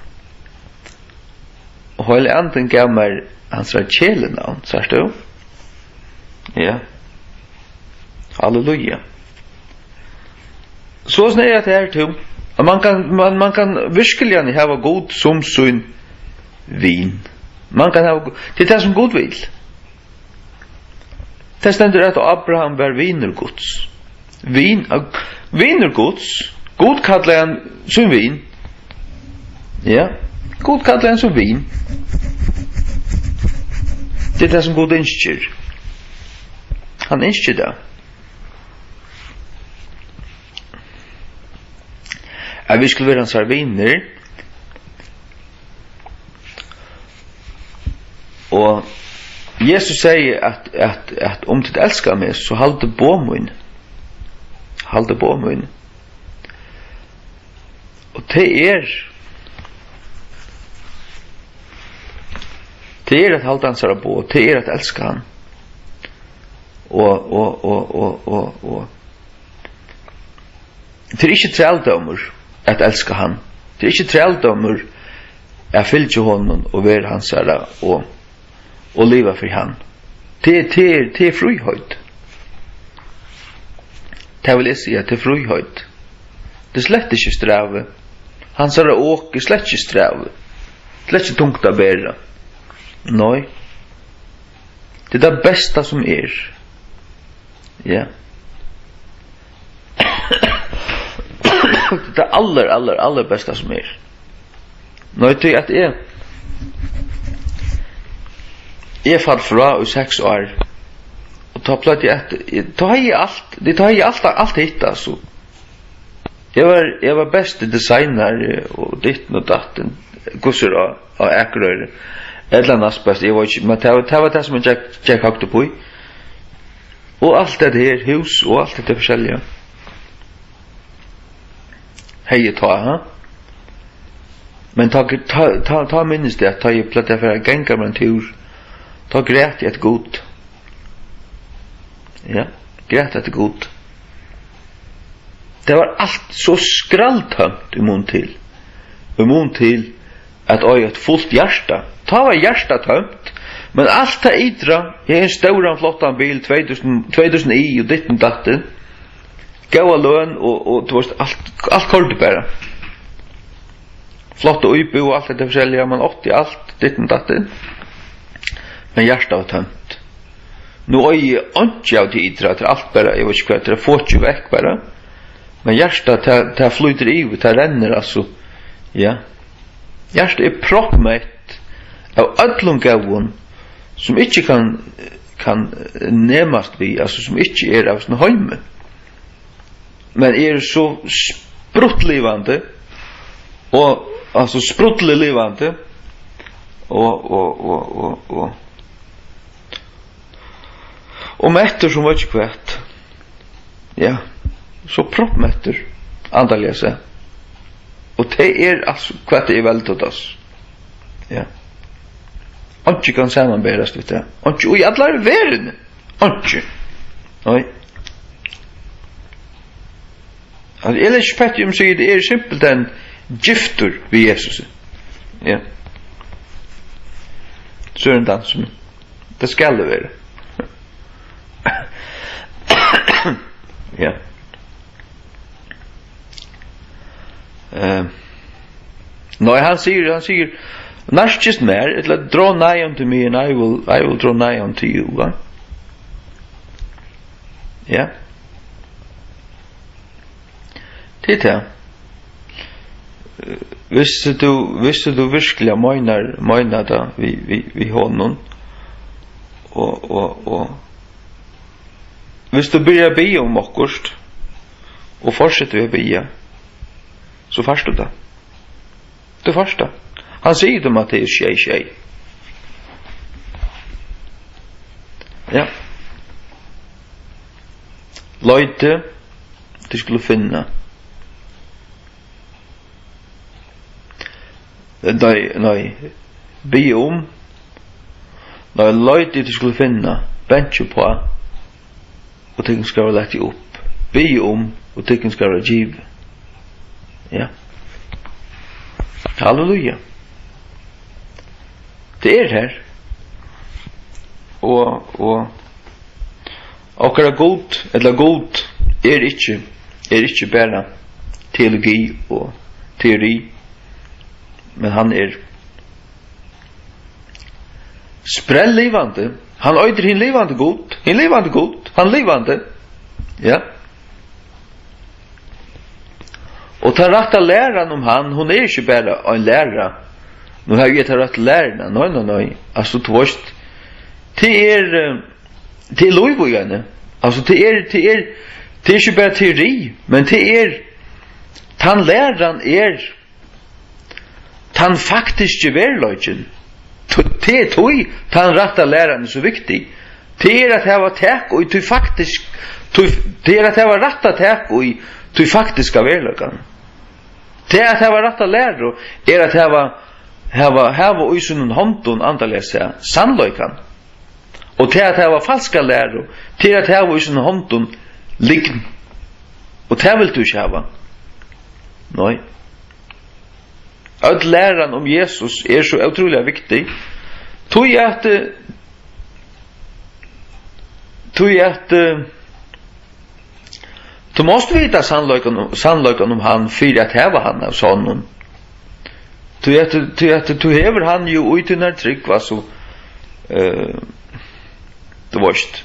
Og Heilagi Andin gav mær hansara kælinavn, sært tú? Ja. Halleluja. So snæði at her tú. Og man kann, man, man kann virkuliga hava Gud sum sín vin. Man kann hava Gu-, tað er tað, sum Gud vil. Tað stendur, at Abraham var vinur Guds. Vin, vinur Guds. Gud kallaði hann sín vin. Ja, Gud kallaði hann sín vin. Tað er tað, sum Gud ynskir. Hann ynskir tað. At vit skulu vera hansara vinir. Og Jesus segði, at, at, at um tit elska meg, so haldið boð míni. Haldið boð míni. Og tað er, er at halda hansara boð, tað er at elska hann. Og, og, og, og, og, og tað er ikki trældómur at elska hann. Tað er ikki trældómur at fylgja honum og vera hansara og, og liva fyri hann. Tað er, tað er, tað er fríheit. Tað vil eg siga, tað er fríheit. Tað er slett ikki strævið. Hansara ok er slett ikki strævið. Slett ikki tungt at bera. Nei. Tað er tað besta sum er. Ja. Tað er tað allar, allar, allar besta sum er. Nei, tí at eg, eg fall frá í seks ár. Og tá plagdi eg at, tá hevði eg alt, tá hevði eg alt, alt hitt, altso. Eg var, eg var besti designari og ditten og datten, hvussu er á, á Akureyri, ella næstbesti, eg veit ikki, men tað var, tað var tað, sum eg gekk, gekk høgt upp í. Og alt hetta her, hús og alt hetta forskelliga. Hevði eg tá, ha? Men tá, tá, tá, tá minnist eg, at tá eg plagdi at fara at ganga mær ein túr, tá græt eg eftir Gud. Ja, græt eftir Gud. Tað var alt so skralltómt í mun til. Í mun til at eiga eitt fult hjarta. Tá var hjartað tómt, men alt tað ytra, eg hevði ein stóran flottan bil, tvey túsund, tvey túsund i og ditten datten. Góða løn og, og, tú veist, alt, alt koyrdi bara. Flotta íbúð og alt hetta forskelliga, man átti alt, ditten datten. Men hjartað var tómt. Nú eigi eg einki av tí ytra, tað er alt bara, eg veit ikki hvat, tað er fokið vekk bara. Men hjartað, tað, tað flýtur yvir, tað rennur, altso. Ja. Hjartað er proppmett av øllum góðum, sum ikki kann, kann nemast við, altso, sum ikki er av hesum heimi. Men eg eri so spruttlivandi og, altso, spruttlivandi og, og, og, og, og, og mettur sum veit ikki hvat. Ja, so proppmettur, andaliga sæð. Og tað er, altso, hvat tað er væl til tess. Ja. Einki kann samanberast við tað. Einki í allari verðini. Einki. Nei. Altso, eg lesi petti um seg, eg eri simpelthen giftur við Jesusi. Ja. So er ein dans um. Tað skal tað vera. Ja. Eh, nei, hann sigur, hann sigur, "Nærkist mær," ella "Draw nigh unto me and I will, I will draw nigh unto you," va? Ja. Tað er tað. Eh, viss tú, viss tú virkiliga meinar, meinar tað við, við, við honum, og, og, og viss tú byrjar at biðja um okkurt, og fortsetur við at biðja, so fært tú tað. Tú fært tað. Hann sigur til Matteus sjey sjey. Ja. Leitið, tit skulu finna. Nei, nei. Biðið um. Nei, leitið, tit skulu finna. Bankið uppá, og tykkum skal verða latið upp. Biðið um, og tykkum skal verða givið. Ja. Halleluja. Tað er har. Og, og okkara Gud, ella Gud, er ikki, er ikki bara teologi og teori, men hann er sprelllivandi. Hann eitur hin livandi Gud, hin livandi Gud, hann livandi. Ja. Og tann rætta læran um hann, hon er ikki bara ein læra. Nú havi eg ta rættu læruna. Nei, nei, nei. Altso, tú veist, tað er, eh, tað er lív í henni. Altso, tað er, tað er, tað er ikki bara teori, men tað er, tann læran er tann faktiski veruleikin. T-, tað er tí tann rætta læran er so viktig. Tað er at hava tak í tí faktisk, tí, tað er at hava rætta tak í tí faktiska veruleikan. Tað at hava rætta læru er at hava, hava, hava í sínum hondum, andaliga sæð, sannleikan. Og tað at hava falska læru, tað er at hava í sínum hondum lygn. Og tað vilt tú ikki hava. Nei. Øll læran um Jesus er so ótrúliga viktig. Tí at, eh, tí at, eh, Tú mást vita sannleikan, sannleikan um hann fyri at hava hann av sonnum. Tí at, tí at tú hevur hann jú í tínari trúgv, altso, eh, tú veist.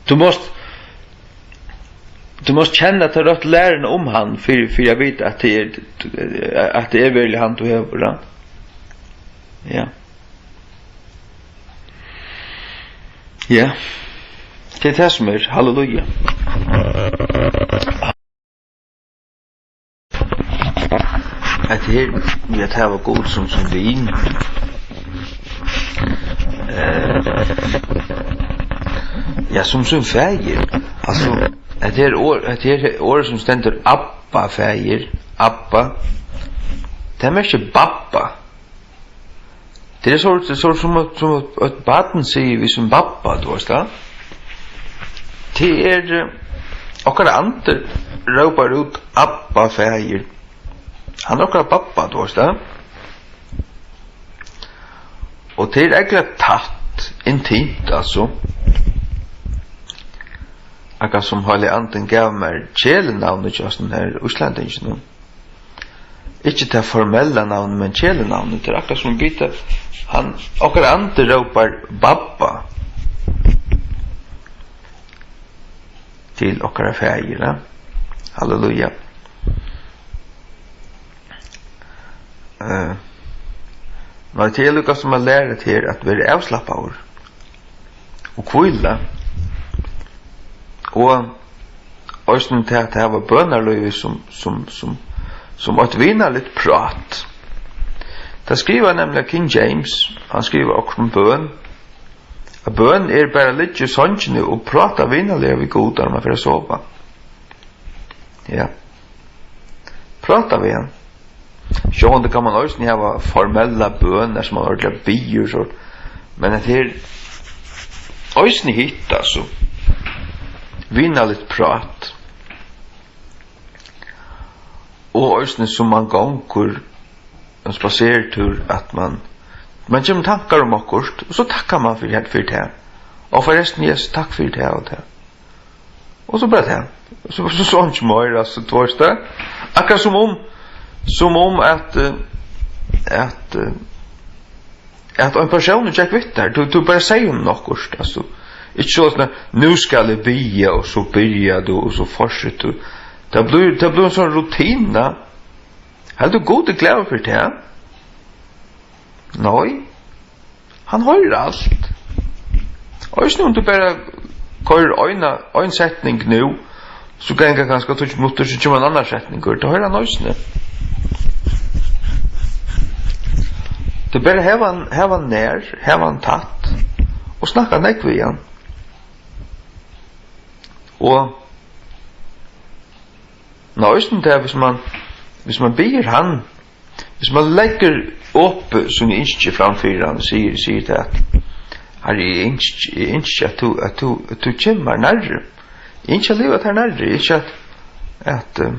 Tú mást, tú mást kenna ta røttu læruna um hann fyri, fyri at vita at tað er, at tað er veruliga hann, tú hevur, ja. Ja. Ja. Tað er tað sum er. Halleluja. At her, við at hava Gud sum, sum vin. Eh, ja, sum, sum faðir. Altso, at her orð, at her orð sum stendur Abba, faðir, Abba. Tað merkir babba. Tað er so, tað er so sum at, sum at eitt barn sigur við sín babba, tú veist tað. Tað er, eh, okkara andi rópar út, Abba, faðir. Hann er okkara babba, tú veist tað. Og tað er ógvuliga tætt, intimt, altso. Akkurát sum Heilagi Andin gav mær kælinavnið hjá hesum her íslendinginum. Ikki tað formella navnið, men kælinavnið. Tað er akkurát sum at vita, hann, okkara andi rópar babba til okkara faðir, ja. Halleluja. Eh, nei, tað er líka sum at læra teg at vera avslappaður og hvíla. Og eisini tað at hava bønarlívið sum, sum, sum, sum eitt vinarligt prát. Tað skrivar nemliga King James, hann skrivar okkurt um bøn, at bøn er bara at liggja í songini og práta vinarliga við Gud, áðrenn man fer at sova. Ja. Práta við hann. Sjálvandi kann man eisini hava formella bøn, har sum man ordiliga biður, so, men at her eisini hitta, so, vinarligt prát. Og eisini sum man gongur ein spasertúr, at man, man kemur tankar um okkurt, og so takkar man fyri, fyri tað. Og forrestin, Jesus, takk fyri tað og tað. Og so bara tað. So, so, so einki meir, altso, tú veist tað. Akkurát sum um, sum um at, eh, at, eh, at ein persónur gekk við tær. Tú, tú bara segði honum okkurt, altso. Ikki so at, nú skal eg biðja, og so byrjar tú, og so fortsetur tú. Tað blívur, tað blívur ein sånn rutina. Heldur Gud er glaður fyri tað? Nei. Hann hoyrir alt. Eisini um tú bara koyrir eina, ein setning nú, so ganga kanska tíggju minuttir, so kemur ein annar setningur. Tað hoyrir hann eisini. Tað er bara at hava hann, hava hann nær, hava hann tætt, og snakka nógv við hann. Og, ná, eisini tað, hvis man, hvis man biður hann, hvis man leggur opið síni ynski fram fyri hann og sigur, sigur tað at, Harri, eg ynski, eg ynski at tú, at tú, at tú kemur mær nærri. Eg ynski at liva tær nærri. Eg ynski at, at, eh,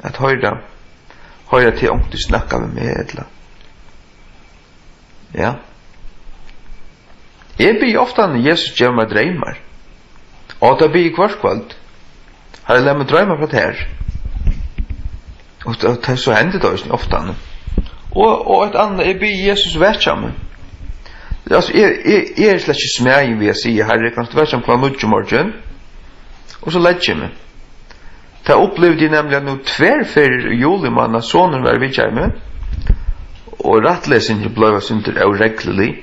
at hoyra, hoyra teg onkuntíð snakka við meg, ella Ja. Eg biði ofta, Jesus, gev mær dreymar. Og tað biði eg hvørt kvøld. Harri, lat meg droyma frá tær. Og tað, tað, so hendi tað eisini ofta. Og, og eitt annað, eg biði Jesus vekja meg. Altso, eg, eg, eg eri slett ikki smæðin við at siga, Harri, kanst tú vekja meg klokkan níggju í morgin? Og so leggi eg meg. Tað upplivdi eg nemliga nú tvær ferðir í juli mánað, sonurin var og vitjaði meg, og rættlesingin bleiv eitt sindur óreglulig.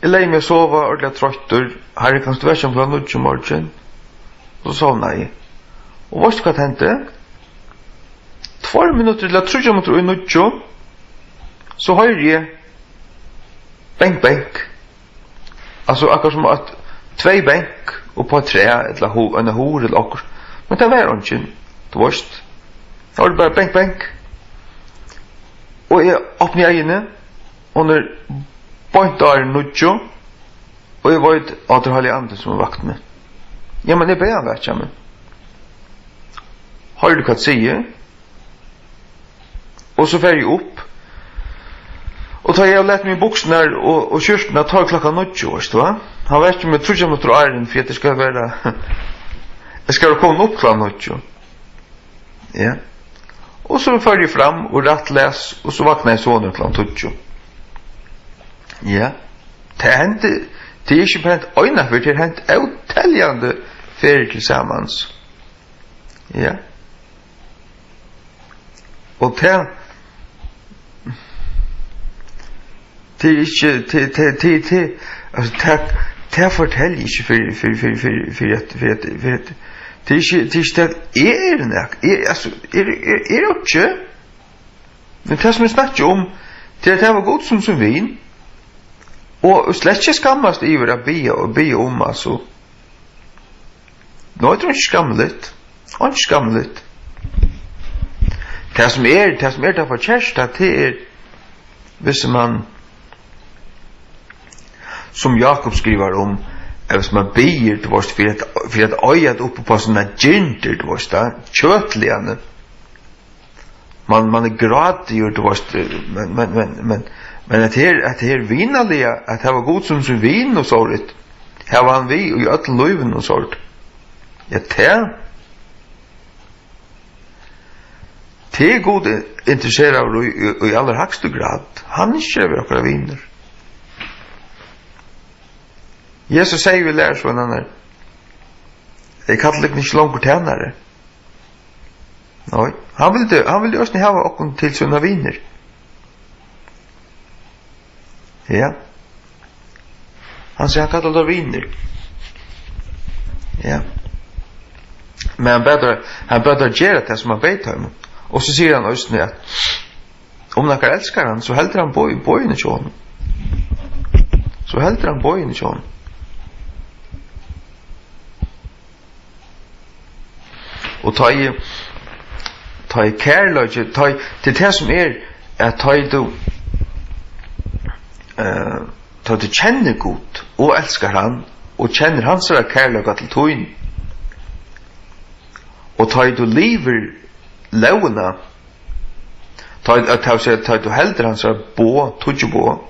Eg legði meg at sova, ordiliga troyttur. Harri, kanst tú vekja meg klokkan níggju í morgin? Og so sovnaði eg. Og veitst tú, hvat hendi? Tveir minuttir ella tríggjar minuttir í níggju, so hoyri eg bank, bank. Altso, akkurát sum at tvey bank upp á træ, ella hu-, eina hurð, ella okkurt. Men tað var eingin, tú veitst. Tað var bara bank, bank. Og eg opni eyguni, hon er beint áðrenn níggju, og eg veit, at tað er Heilagi Andin, sum hevur vakt meg. Ja, men eg bað hann vekja meg. Hoyrir tú, hvat eg sigi? Og so fari eg upp. Og tá eg havi lagt meg í buksurnar og, og skjúrtuna, tá er klokkan níggju, veitst tú hvat? Hann vekir meg tríggjar minuttir áðrenn, fyri at eg skal vera, eg skal vera komin upp klokkan níggju. Ja. Og so fór eg fram og rætt las, og so vaknaði sonurin klokkan tíggju. Ja. Tað hendi, tað er ikki bara hent eina ferð, tað er hent óteljandi ferðir til samans. Ja. Og tað, tað er ikki, tað, tað, tað, tað, altso, tað, tað fortelji eg ikki fyri, fyri, fyri, fyri, fyri at, fyri at, fyri at, tað er ikki, tað er ikki tað, eg eri nakað, eg, altso, eg, eg, eg eri einki, men tað, sum eg snakki um, tað er at hava Gud sum, sum vin, og slett ikki skammast yvir at biðja og biðja um, altso. Nei, tað er ikki skamligt. Einki skamligt. Tað, sum er, tað, sum er tað forkerta, tað er, hvis man, sum Jákup skrivar um, at hvis man biður, tú veitst, fyri at, fyri at eiga tað upp á sínar girndir, tú veitst, tað, kjøtliga, man, man er grátigur, tú veitst, men, men, men, men, men at her, at her vinarliga, at hava Gud sum, sum vin og sovorðið, hava hann við í øllum lívinum og sovorðið. Ja, tað, tað er Gud interesseraður í, í, í allerhægstu grad. Hann ynskir at vera okkara vinur. Jesus segði við lærisveinarnar: "Eg kalli tykkum ikki longur tænarar." Nei, hann vildi, hann vildi eisini hava okkum til sínar vinir. Ja. Hann segði, hann kallar teir vinir. Ja. Men hann bað teir, hann bað teir gera tað, sum hann bað teimum. Og so sigur hann eisini, at um nakar elskar hann, so heldur hann boð-, boðini hjá honum. So heldur hann boðini hjá honum. Og tá ið, tá ið kærleiki, tá ið, tað er tað sum er, at tá ið tú, eh, tá ið tú kennir Gud og elskar hann og kennir hansara kærleika til tín, og tá ið tú livir lógina, tá ið, at tað vil siga, tá ið tú heldur hansara boð, tíggju boð,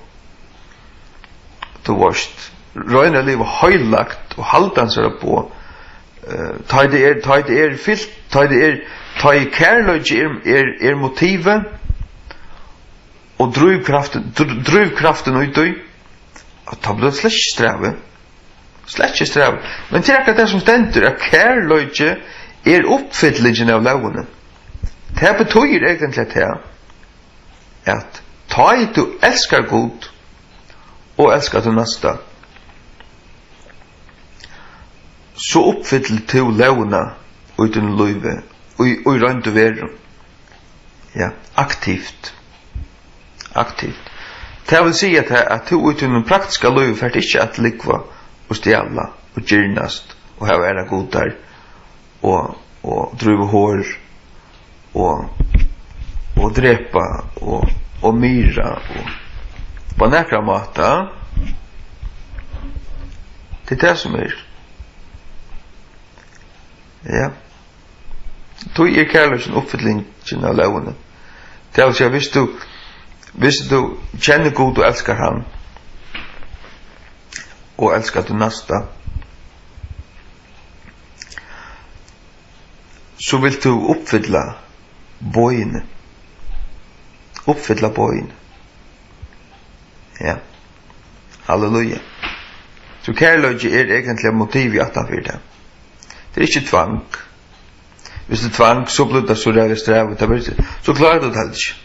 tú veitst, roynir at liva heilagt og halda hansara boð, eh, tá ið tað er, tá ið tað er fylt, tá ið tað er, tá ið kærleiki er, er, er motivið og drívkraftin, dr-, drívkraftin í tí, at tá blívur tað slett ikki strævið. Slett ikki strævið. Men tað er akkurát tað sum stendur, at kærleiki er uppfyllingin av lógini. Tað betýðir eigentliga tað, at tá ið tú elskar Gud og elskar tín næsta, so uppfyllir tú lógina í tínum lívi, í, í roynd og veru. Ja, aktivt. Aktivt. Tað vil siga tað, at tú í tínum praktiska lívi fert ikki at lúgva og stjala og girnast og hava aðrar gudar og, og dríva hor og, og drepa og, og myrða og á nakran máta. Tað er tað sum er. Ja. Tí er kærleikin uppfyllingin av lógini. Tað vil siga, viss tú, viss tú kennir Gud og elskar hann, og elskar tín næsta, so vilt tú uppfylla boðini. Uppfylla boðini. Ja. Halleluja. So kærleiki er eigentliga motivið aftan fyri tað. Tað er ikki tvang. Viss tað er tvang, so blívur tað so ræðuliga strævið, tað verður, so klárar tú tað heldur ikki.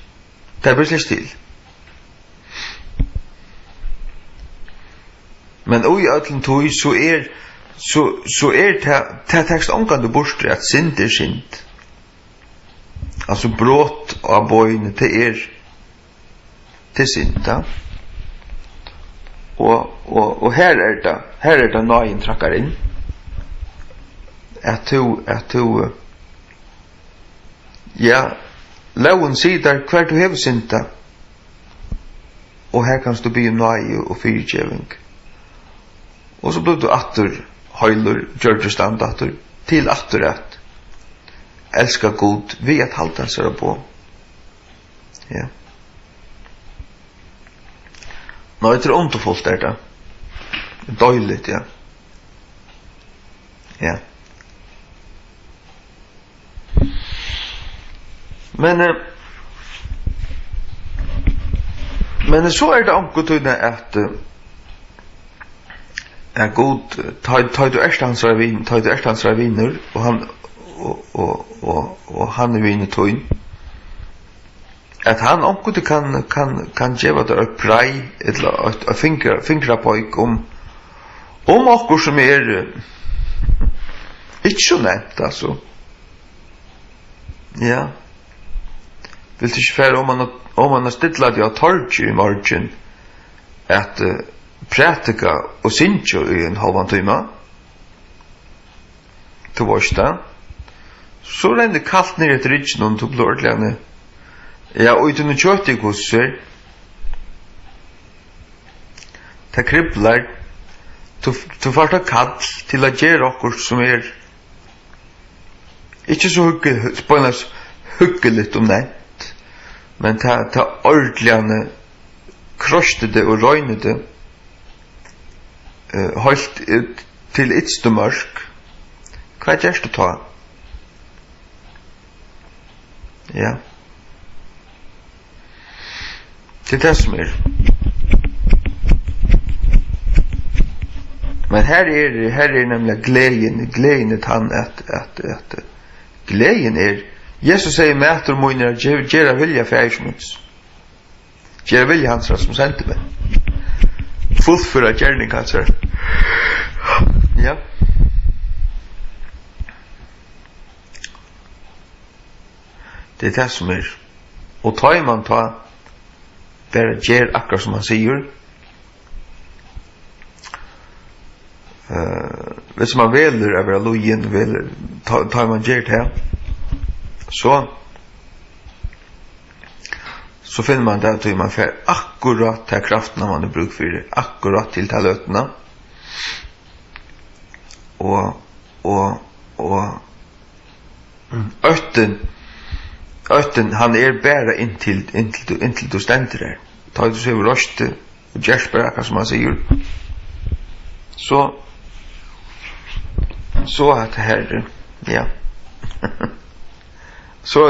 Tað ber slett ikki til. Men í øllum tí, so er, so, so er tað, tað tekst ongantíð burtur, at synd er synd. Altso, brot á boðini, tað er, tað er synd, ja. Og, og, og her er tað, her er tað náðin traðkar inn. At tú, at tú, eh, ja, lógin sigur tær, hvar tú hevur syndað. og har kanst tú biðja um náði og fyrigeving. Og so blívur tú aftur heilur, gjørdur í stand aftur, til aftur at elska Gud við at halda hansara boð. Ja. Nei, tað er undurfult, er tað. Deiligt, ja. Ja. Men, eh, men so er tað onkuntíð at, eh, at Gud, tá, tá tú ert hansara vin, tá tú ert hansara vinur, og hann, og, og, og, og hann er vinur tín, at hann onkuntíð kann, kann, kann geva tær eitt prei, ella eitt, eitt fingra-, fingrapeik um, um okkurt sum er, eh, ikki so neyvt, altso. Ja. Vilt tú ikki fara oman og, oman og stilla teg á torgið í morgin at, eh, prædika og syngja í ein hálvan tíma? Tú veist tað. So rennur kalt niður eftir rygginum, tú blívur ordiliga, ja, í tínum kjøti, hvussu er. Tað kriblar. Tú, tú fært eitt kall til at gera okkurt sum er ikki so huggu-, beinleiðis hugguligt um neyvt, men tað, tað ordiliga kroystið og reinið, eh, heilt út til ytstu mørk. Hvat gert tú tá? Ja. Tað er tað sum er. Men her er, her er nemliga gleðin, gleðin er tann at, at, at gleðin er, Jesus segði: "Matur mín er at ger-, gera vilja Faðirs míns." Gera vilja hansara sum sendi meg. Fullføra gerning hansara. Ja. Tað er tað sum er. Og tá ið mann tá bara ger akkurát sum hann sigur, eh, viss mann velur at vera lýðin, velur, tá, tá ið mann ger tað, so, so finnur mann tað, tí mann fær akkurát ta kraftina, mann hevur brúk fyri, akkurát til ta løtuna. Og, og, og óttin, óttin, hann er bara inntil, inntil tú, inntil tú stendur har. Tá tú hevur reist teg og gert bara akkurát sum hann sigur, so, so at her, ja. So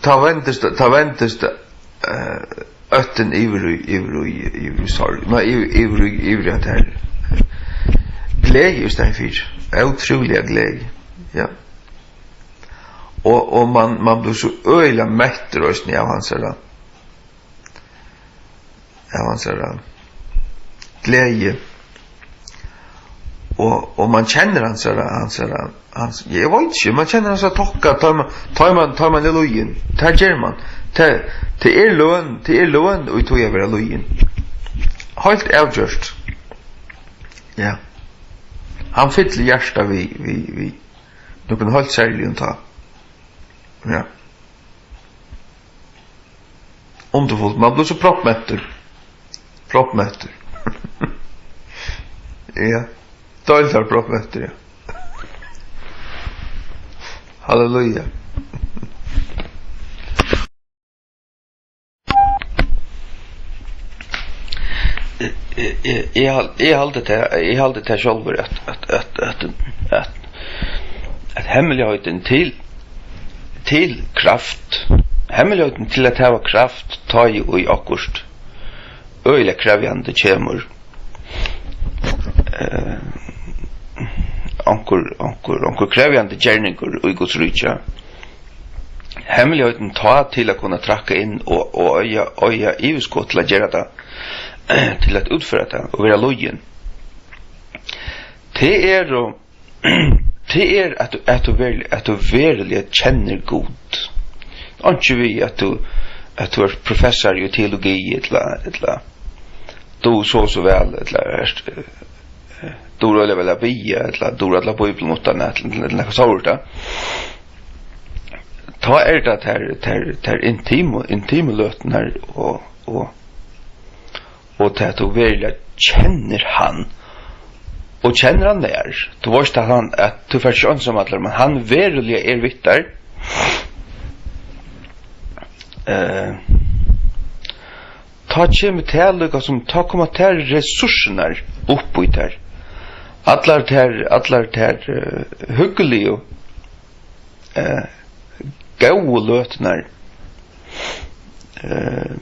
tá vendist, tá vendist, eh, óttin yvir í, yvir í, yvir í sorg, nei, yvir, yvir í, yvir í at her gleði í staðin fyri, ótrúliga gleði, ja. Og, og mann, mann blívur so øgiliga mettur eisini av hansara, av hansara gleði. Og, og mann kennir hansara, hansara, hans, eg veit ikki, mann kennir hansara tokka, tá mann, tá mann, tá mann er lýðin. Tað ger mann. Tað, tað er løn, tað er løn í tí at vera lýðin. Heilt avgjørt. Ja. Hann fyllir hjartað við, við, við nøkrum heilt serligum tá. Ja. Undurfult, mann blívur so proppmettur. Proppmettur. Ja. Deildar proppmettur, ja. Halleluja. Eg, eg, eg, eg hal-, eg haldi tað, eg haldi tað sjálvur, at, at, at, at, at, at hemmeligheiten til, til kraft, hemmeligheiten til at hava kraft, tá ið í okkurt øgiliga krevjandi kemur, eh, onkur, onkur, onkur krevjandi gerningur í Guds ríki, hemmeligheiten tá til at kunna trakka inn og, og eiga, eiga yvirskot til at gera tað, til at útføra tað og vera lýðin. Tað er, tað er at, at tú veruliga, at tú veruliga kennir Gud. Einki við at tú, at tú ert professari í teologi ella, ella dugir so og so væl, ella ert, eh, dugir øgiliga væl at biðja, ella dugir alla Bíbliuna uttanat, ella, ella nakað sovorðið. Tá er tað tær, tær, tær intimu, intimu løturnar og, og, og tað tú veruliga kennir hann, og kennir hann væl, tú veitst, at hann, at tú fert ikki einsamallur, men hann veruliga er við tær, eh, tá kemur tað líka sum, tá koma tær resursirnar upp í tær, allar tær, allar tær, eh, hugguligu, eh, góðu løturnar, eh,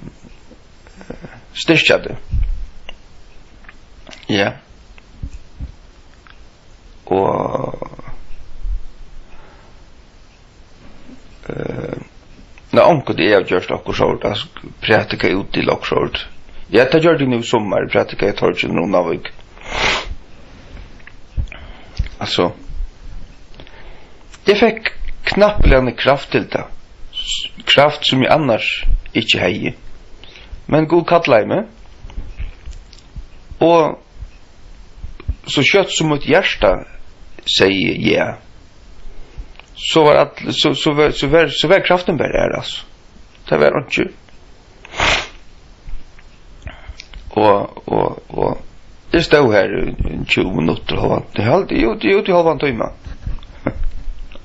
styrkja teg. Ja. Og, eh, nei, onkuntíð eg havi gjørt okkurt sovorðið, at prædika út til okkurt sovorðið. Ja, tað gjørdi eg nú í summar, prædikaði í Torginum í Runavík. Altso, eg fekk knappliga kraft til tað. S-, kraft, sum eg annars ikki hevði. Men Gud kallaði meg. Og so skjótt sum mítt hjarta segði ja, so var all-, so, so var, so var, so var kraftin bara har, altso. Tað var einki. Og, og, og eg stóð har í, í tjúgu minuttir, hálvan, eg haldi, jú, jú, út í hálvan tíma.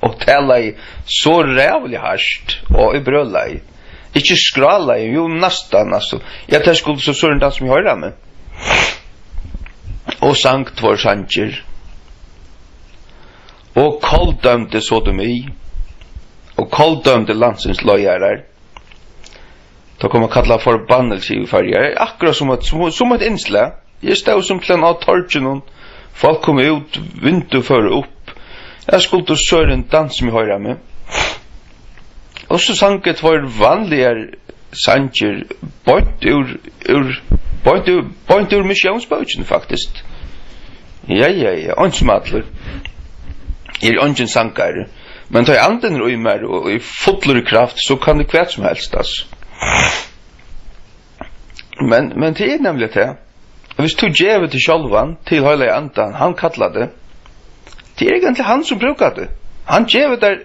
Og talaði so ræðuliga hart, og eg brølaði. Ikki skrálaði, jú, næstan, altso. Ja, tað skuldi so Søren Dansum hoyra meg. Og sang tveir sangir. Og koldømdi Sodomi. Og koldømdi landsins leiðarar. Tá kom at kalla forbannelse í Føroyar. Akkurát sum eitt, sum, sum eitt innslag. Eg stóð sum til ein á torginum. Fólk komu út, vindur fóru upp. Eg skuldi Søren Dansum hoyra meg. Og so sang eg tveir vanligar sangir beint úr, úr, beint úr, beint úr missiónsbókini, faktiskt. Ja, ja, ja, eins og allur. Eg eri eingin sangari, men tá ið andin er í mær og er fullur í kraft, so kann eg hvat sum helst, altso. Men, men tað er nemliga tað. Hvis tú gevur teg sjálvan til Heilaga Andan, hann kallar teg, tað er eigentliga hann sum brúkar teg. Hann gevur tær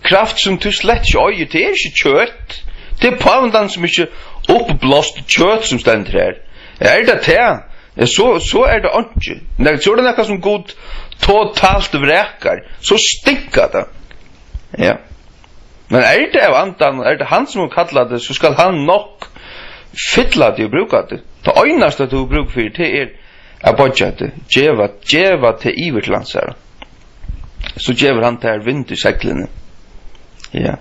kraft sum tú slett ikki eigur. Tað er ikki kjøt. Tað er pávin sum ikki uppblást kjøt sum stendur her. Er tað tað? Ja, so, so er tað einki. Nei, so er tað nakað sum Gud totalt vrakar. So stinkar tað. Ja. Men er tað av andan, er tað hann sum hevur kallað teg, so skal hann nokk fylla teg og brúka teg. Tað einasta tú hevur brúk fyri, tað er at boyggja teg, geva, geva teg yvir til hansara. So gevur hann tær vind í seglini. Ja.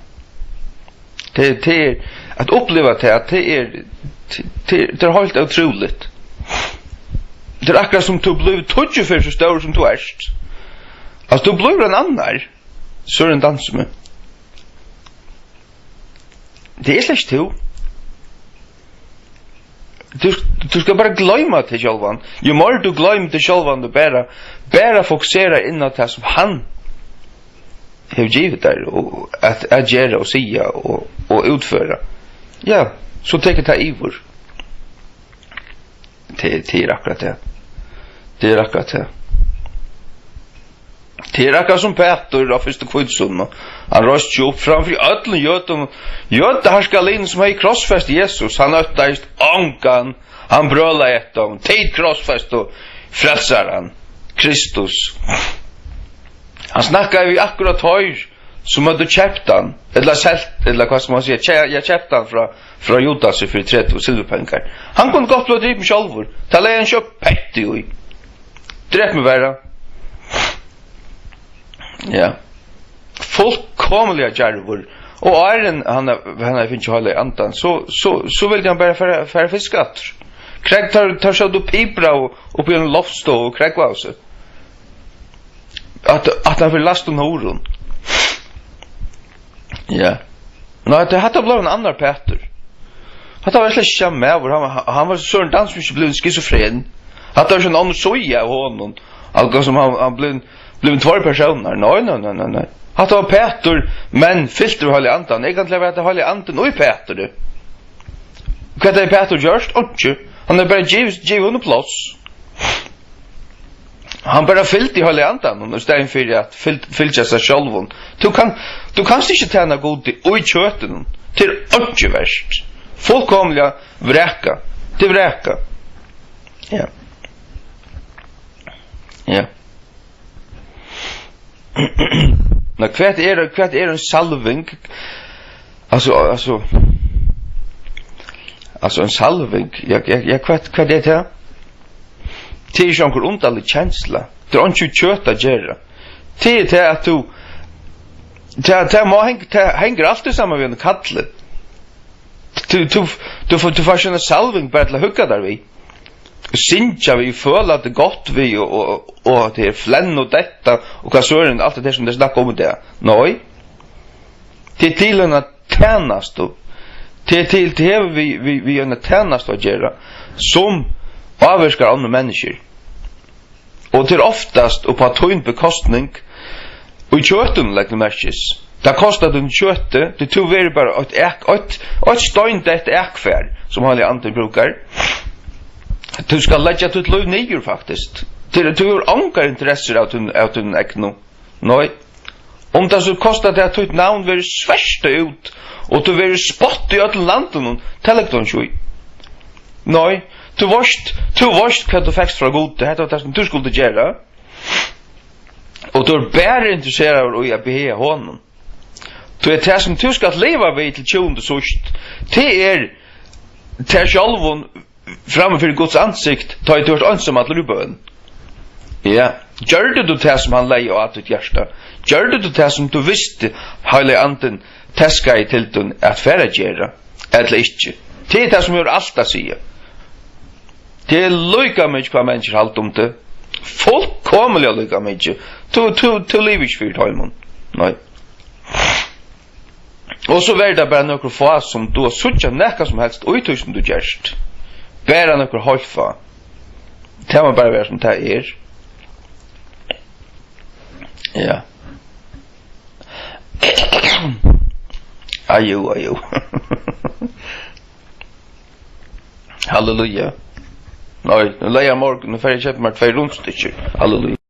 Tað, tað er, at uppliva tað, at tað er, tað, tað er heilt ótrúligt. Tað er akkurát sum tú blívur tíggju ferð so stórur sum tú ert. Altso, tú blívur ein annar. Søren Dansum. Tað er slett ikki tú. Tú, tú skalt bara gloyma teg sjálvan. Jú meir tú gloymir teg sjálvan, tú bara, bara fokuserar inn á tað sum hann hevur givið tær og at, at gera og siga og, og útføra. Ja, so tekur tað yvir. Tað, tað er akkurát tað. Tað er akkurát tað. Tað er akkurát sum Pætur á fyrstu hvítusunnu. Hann reisti seg upp framfyri øllum jødum, jødaharkalínum sum hevði krossfest Jesus. Hann óttaðist ongan. Hann brølaði eftir teimum: Tit krossfestu frelsaran, Kristus. Hann snakkaði við akkurát teir, sum høvdu keypt hann, ella selt, ella hvat skal man siga, ke-, ja, keypt hann frá, frá Judasi fyri tretivu silvurpengar. Hann kundi gott blivið dripin sjálvur. Tað legði hann ikki petti í. Drep meg bara. Ja. Fullkomiliga djarvur. Og áðrenn hann, hann hevði fingið Heilaga Andan, so, so, so vildi hann bara fara, fara fiska aftur. Krógv, teir, teir sótu og pipraðu uppi í einum loftstovu og krógvaðu seg. At, at hann fer læstum hurðum. Ja. Nei, tað, hatta bleiv ein annar Pætur. Hatta var slett ikki sami maður. Hann var, hann var Søren Dansum ikki blivin skizofren. Hatta var ikki ein onnur síða av honum. Akkurát sum hann, hann blivin, blivin tveir persónar. Nei, nei, nei, nei, nei. Hatta var Pætur, men fyltur av Heilaga Andanum. Eigentliga var tað Heilagi Andin í Pæturi. Hvat hevði Pætur gjørt? Einki. Hann hevði bara givið, givið honum pláss. Hann bara fylgdi Heilaga Andanum í staðin fyri at fylg-, fylgja sær sjálvum. Tú kann, tú kanst ikki tæna Gudi í kjøtinum. Tað er einki vert. Fullkomiliga vrakað. Tað er vrakað. Ja. Ja. Men hvat er, hvat er ein salving? Altso, altso, altso, ein salving, ja, ja, ja, hvat, hvat er tað? Tað er ikki onkur undarlig kensla. Tað er einki við kjøt at gera. Tað er tað, at tú, tað, tað má hang-, tað hongur altíð saman við einum kalli. Tú, tú, tú, fá-, tú fært eina salving bara til at hugga tær við. Syngja við, føla teg gott við, og, og, og at tað er flenn og detta, og hvat so er alt tað har sum tey snakka um í dag. Nei. Tað er til eina tænastu. Tað er til, tað hevur við, við, við eina tænastu at gera, sum ávirkar onnur menniskju. Og tað er oftast upp á tín bekostning, í kjøtinum, legg til merkis. Tað kostar teg kjøtið, tí tú verður bara eitt ak-, eitt, eitt steindeytt akfar, sum Heilagi Andin brúkar. Tú skalt leggja títt lív niður, faktiskt. Tí tú hevur ongar interessur av tínum, av tínum egnu. Nei. Um tað so kostar teg, at títt navn verður svørtað út, og tú verður spott í øllum landinum, tað leggur tú ikki í. Nei, tú veitst, tú veitst, hvat tú fekst frá Gudi, hetta var tað, sum tú skuldi gera. Og tú ert bara interesseraður í at behaga honum. Tí at tað, sum tú skalt liva við til tjúgunda og síðst, tað er tær sjálvum framman fyri Guds ansikt, tá ið tú ert einsamallur í bøn. Ja, gjørdi tú tað, sum hann legði á títt hjarta? Gjørdi tú tað, sum tú visti Heilagi Andin teskaði til tín at fara at gera, ella ikki? Tað er tað, sum hevur alt at siga. Tað er líka mikið, hvat menniskjur halda um teg. Fullkomiliga líka mikið. Tú, tú, tú livir ikki fyri teimum. Nei. Og so verður tað bara nøkur fá, sum duga at síggja nakað sum helst í tí, sum tú gert. Bara nøkur heilt fá. Tað má bara vera, sum tað er. Ja. Ajú, ajú. Halleluja. Nei, nú leygarmorgun, nú fari eg at keypa mær tvey rundstykkir. Halleluja.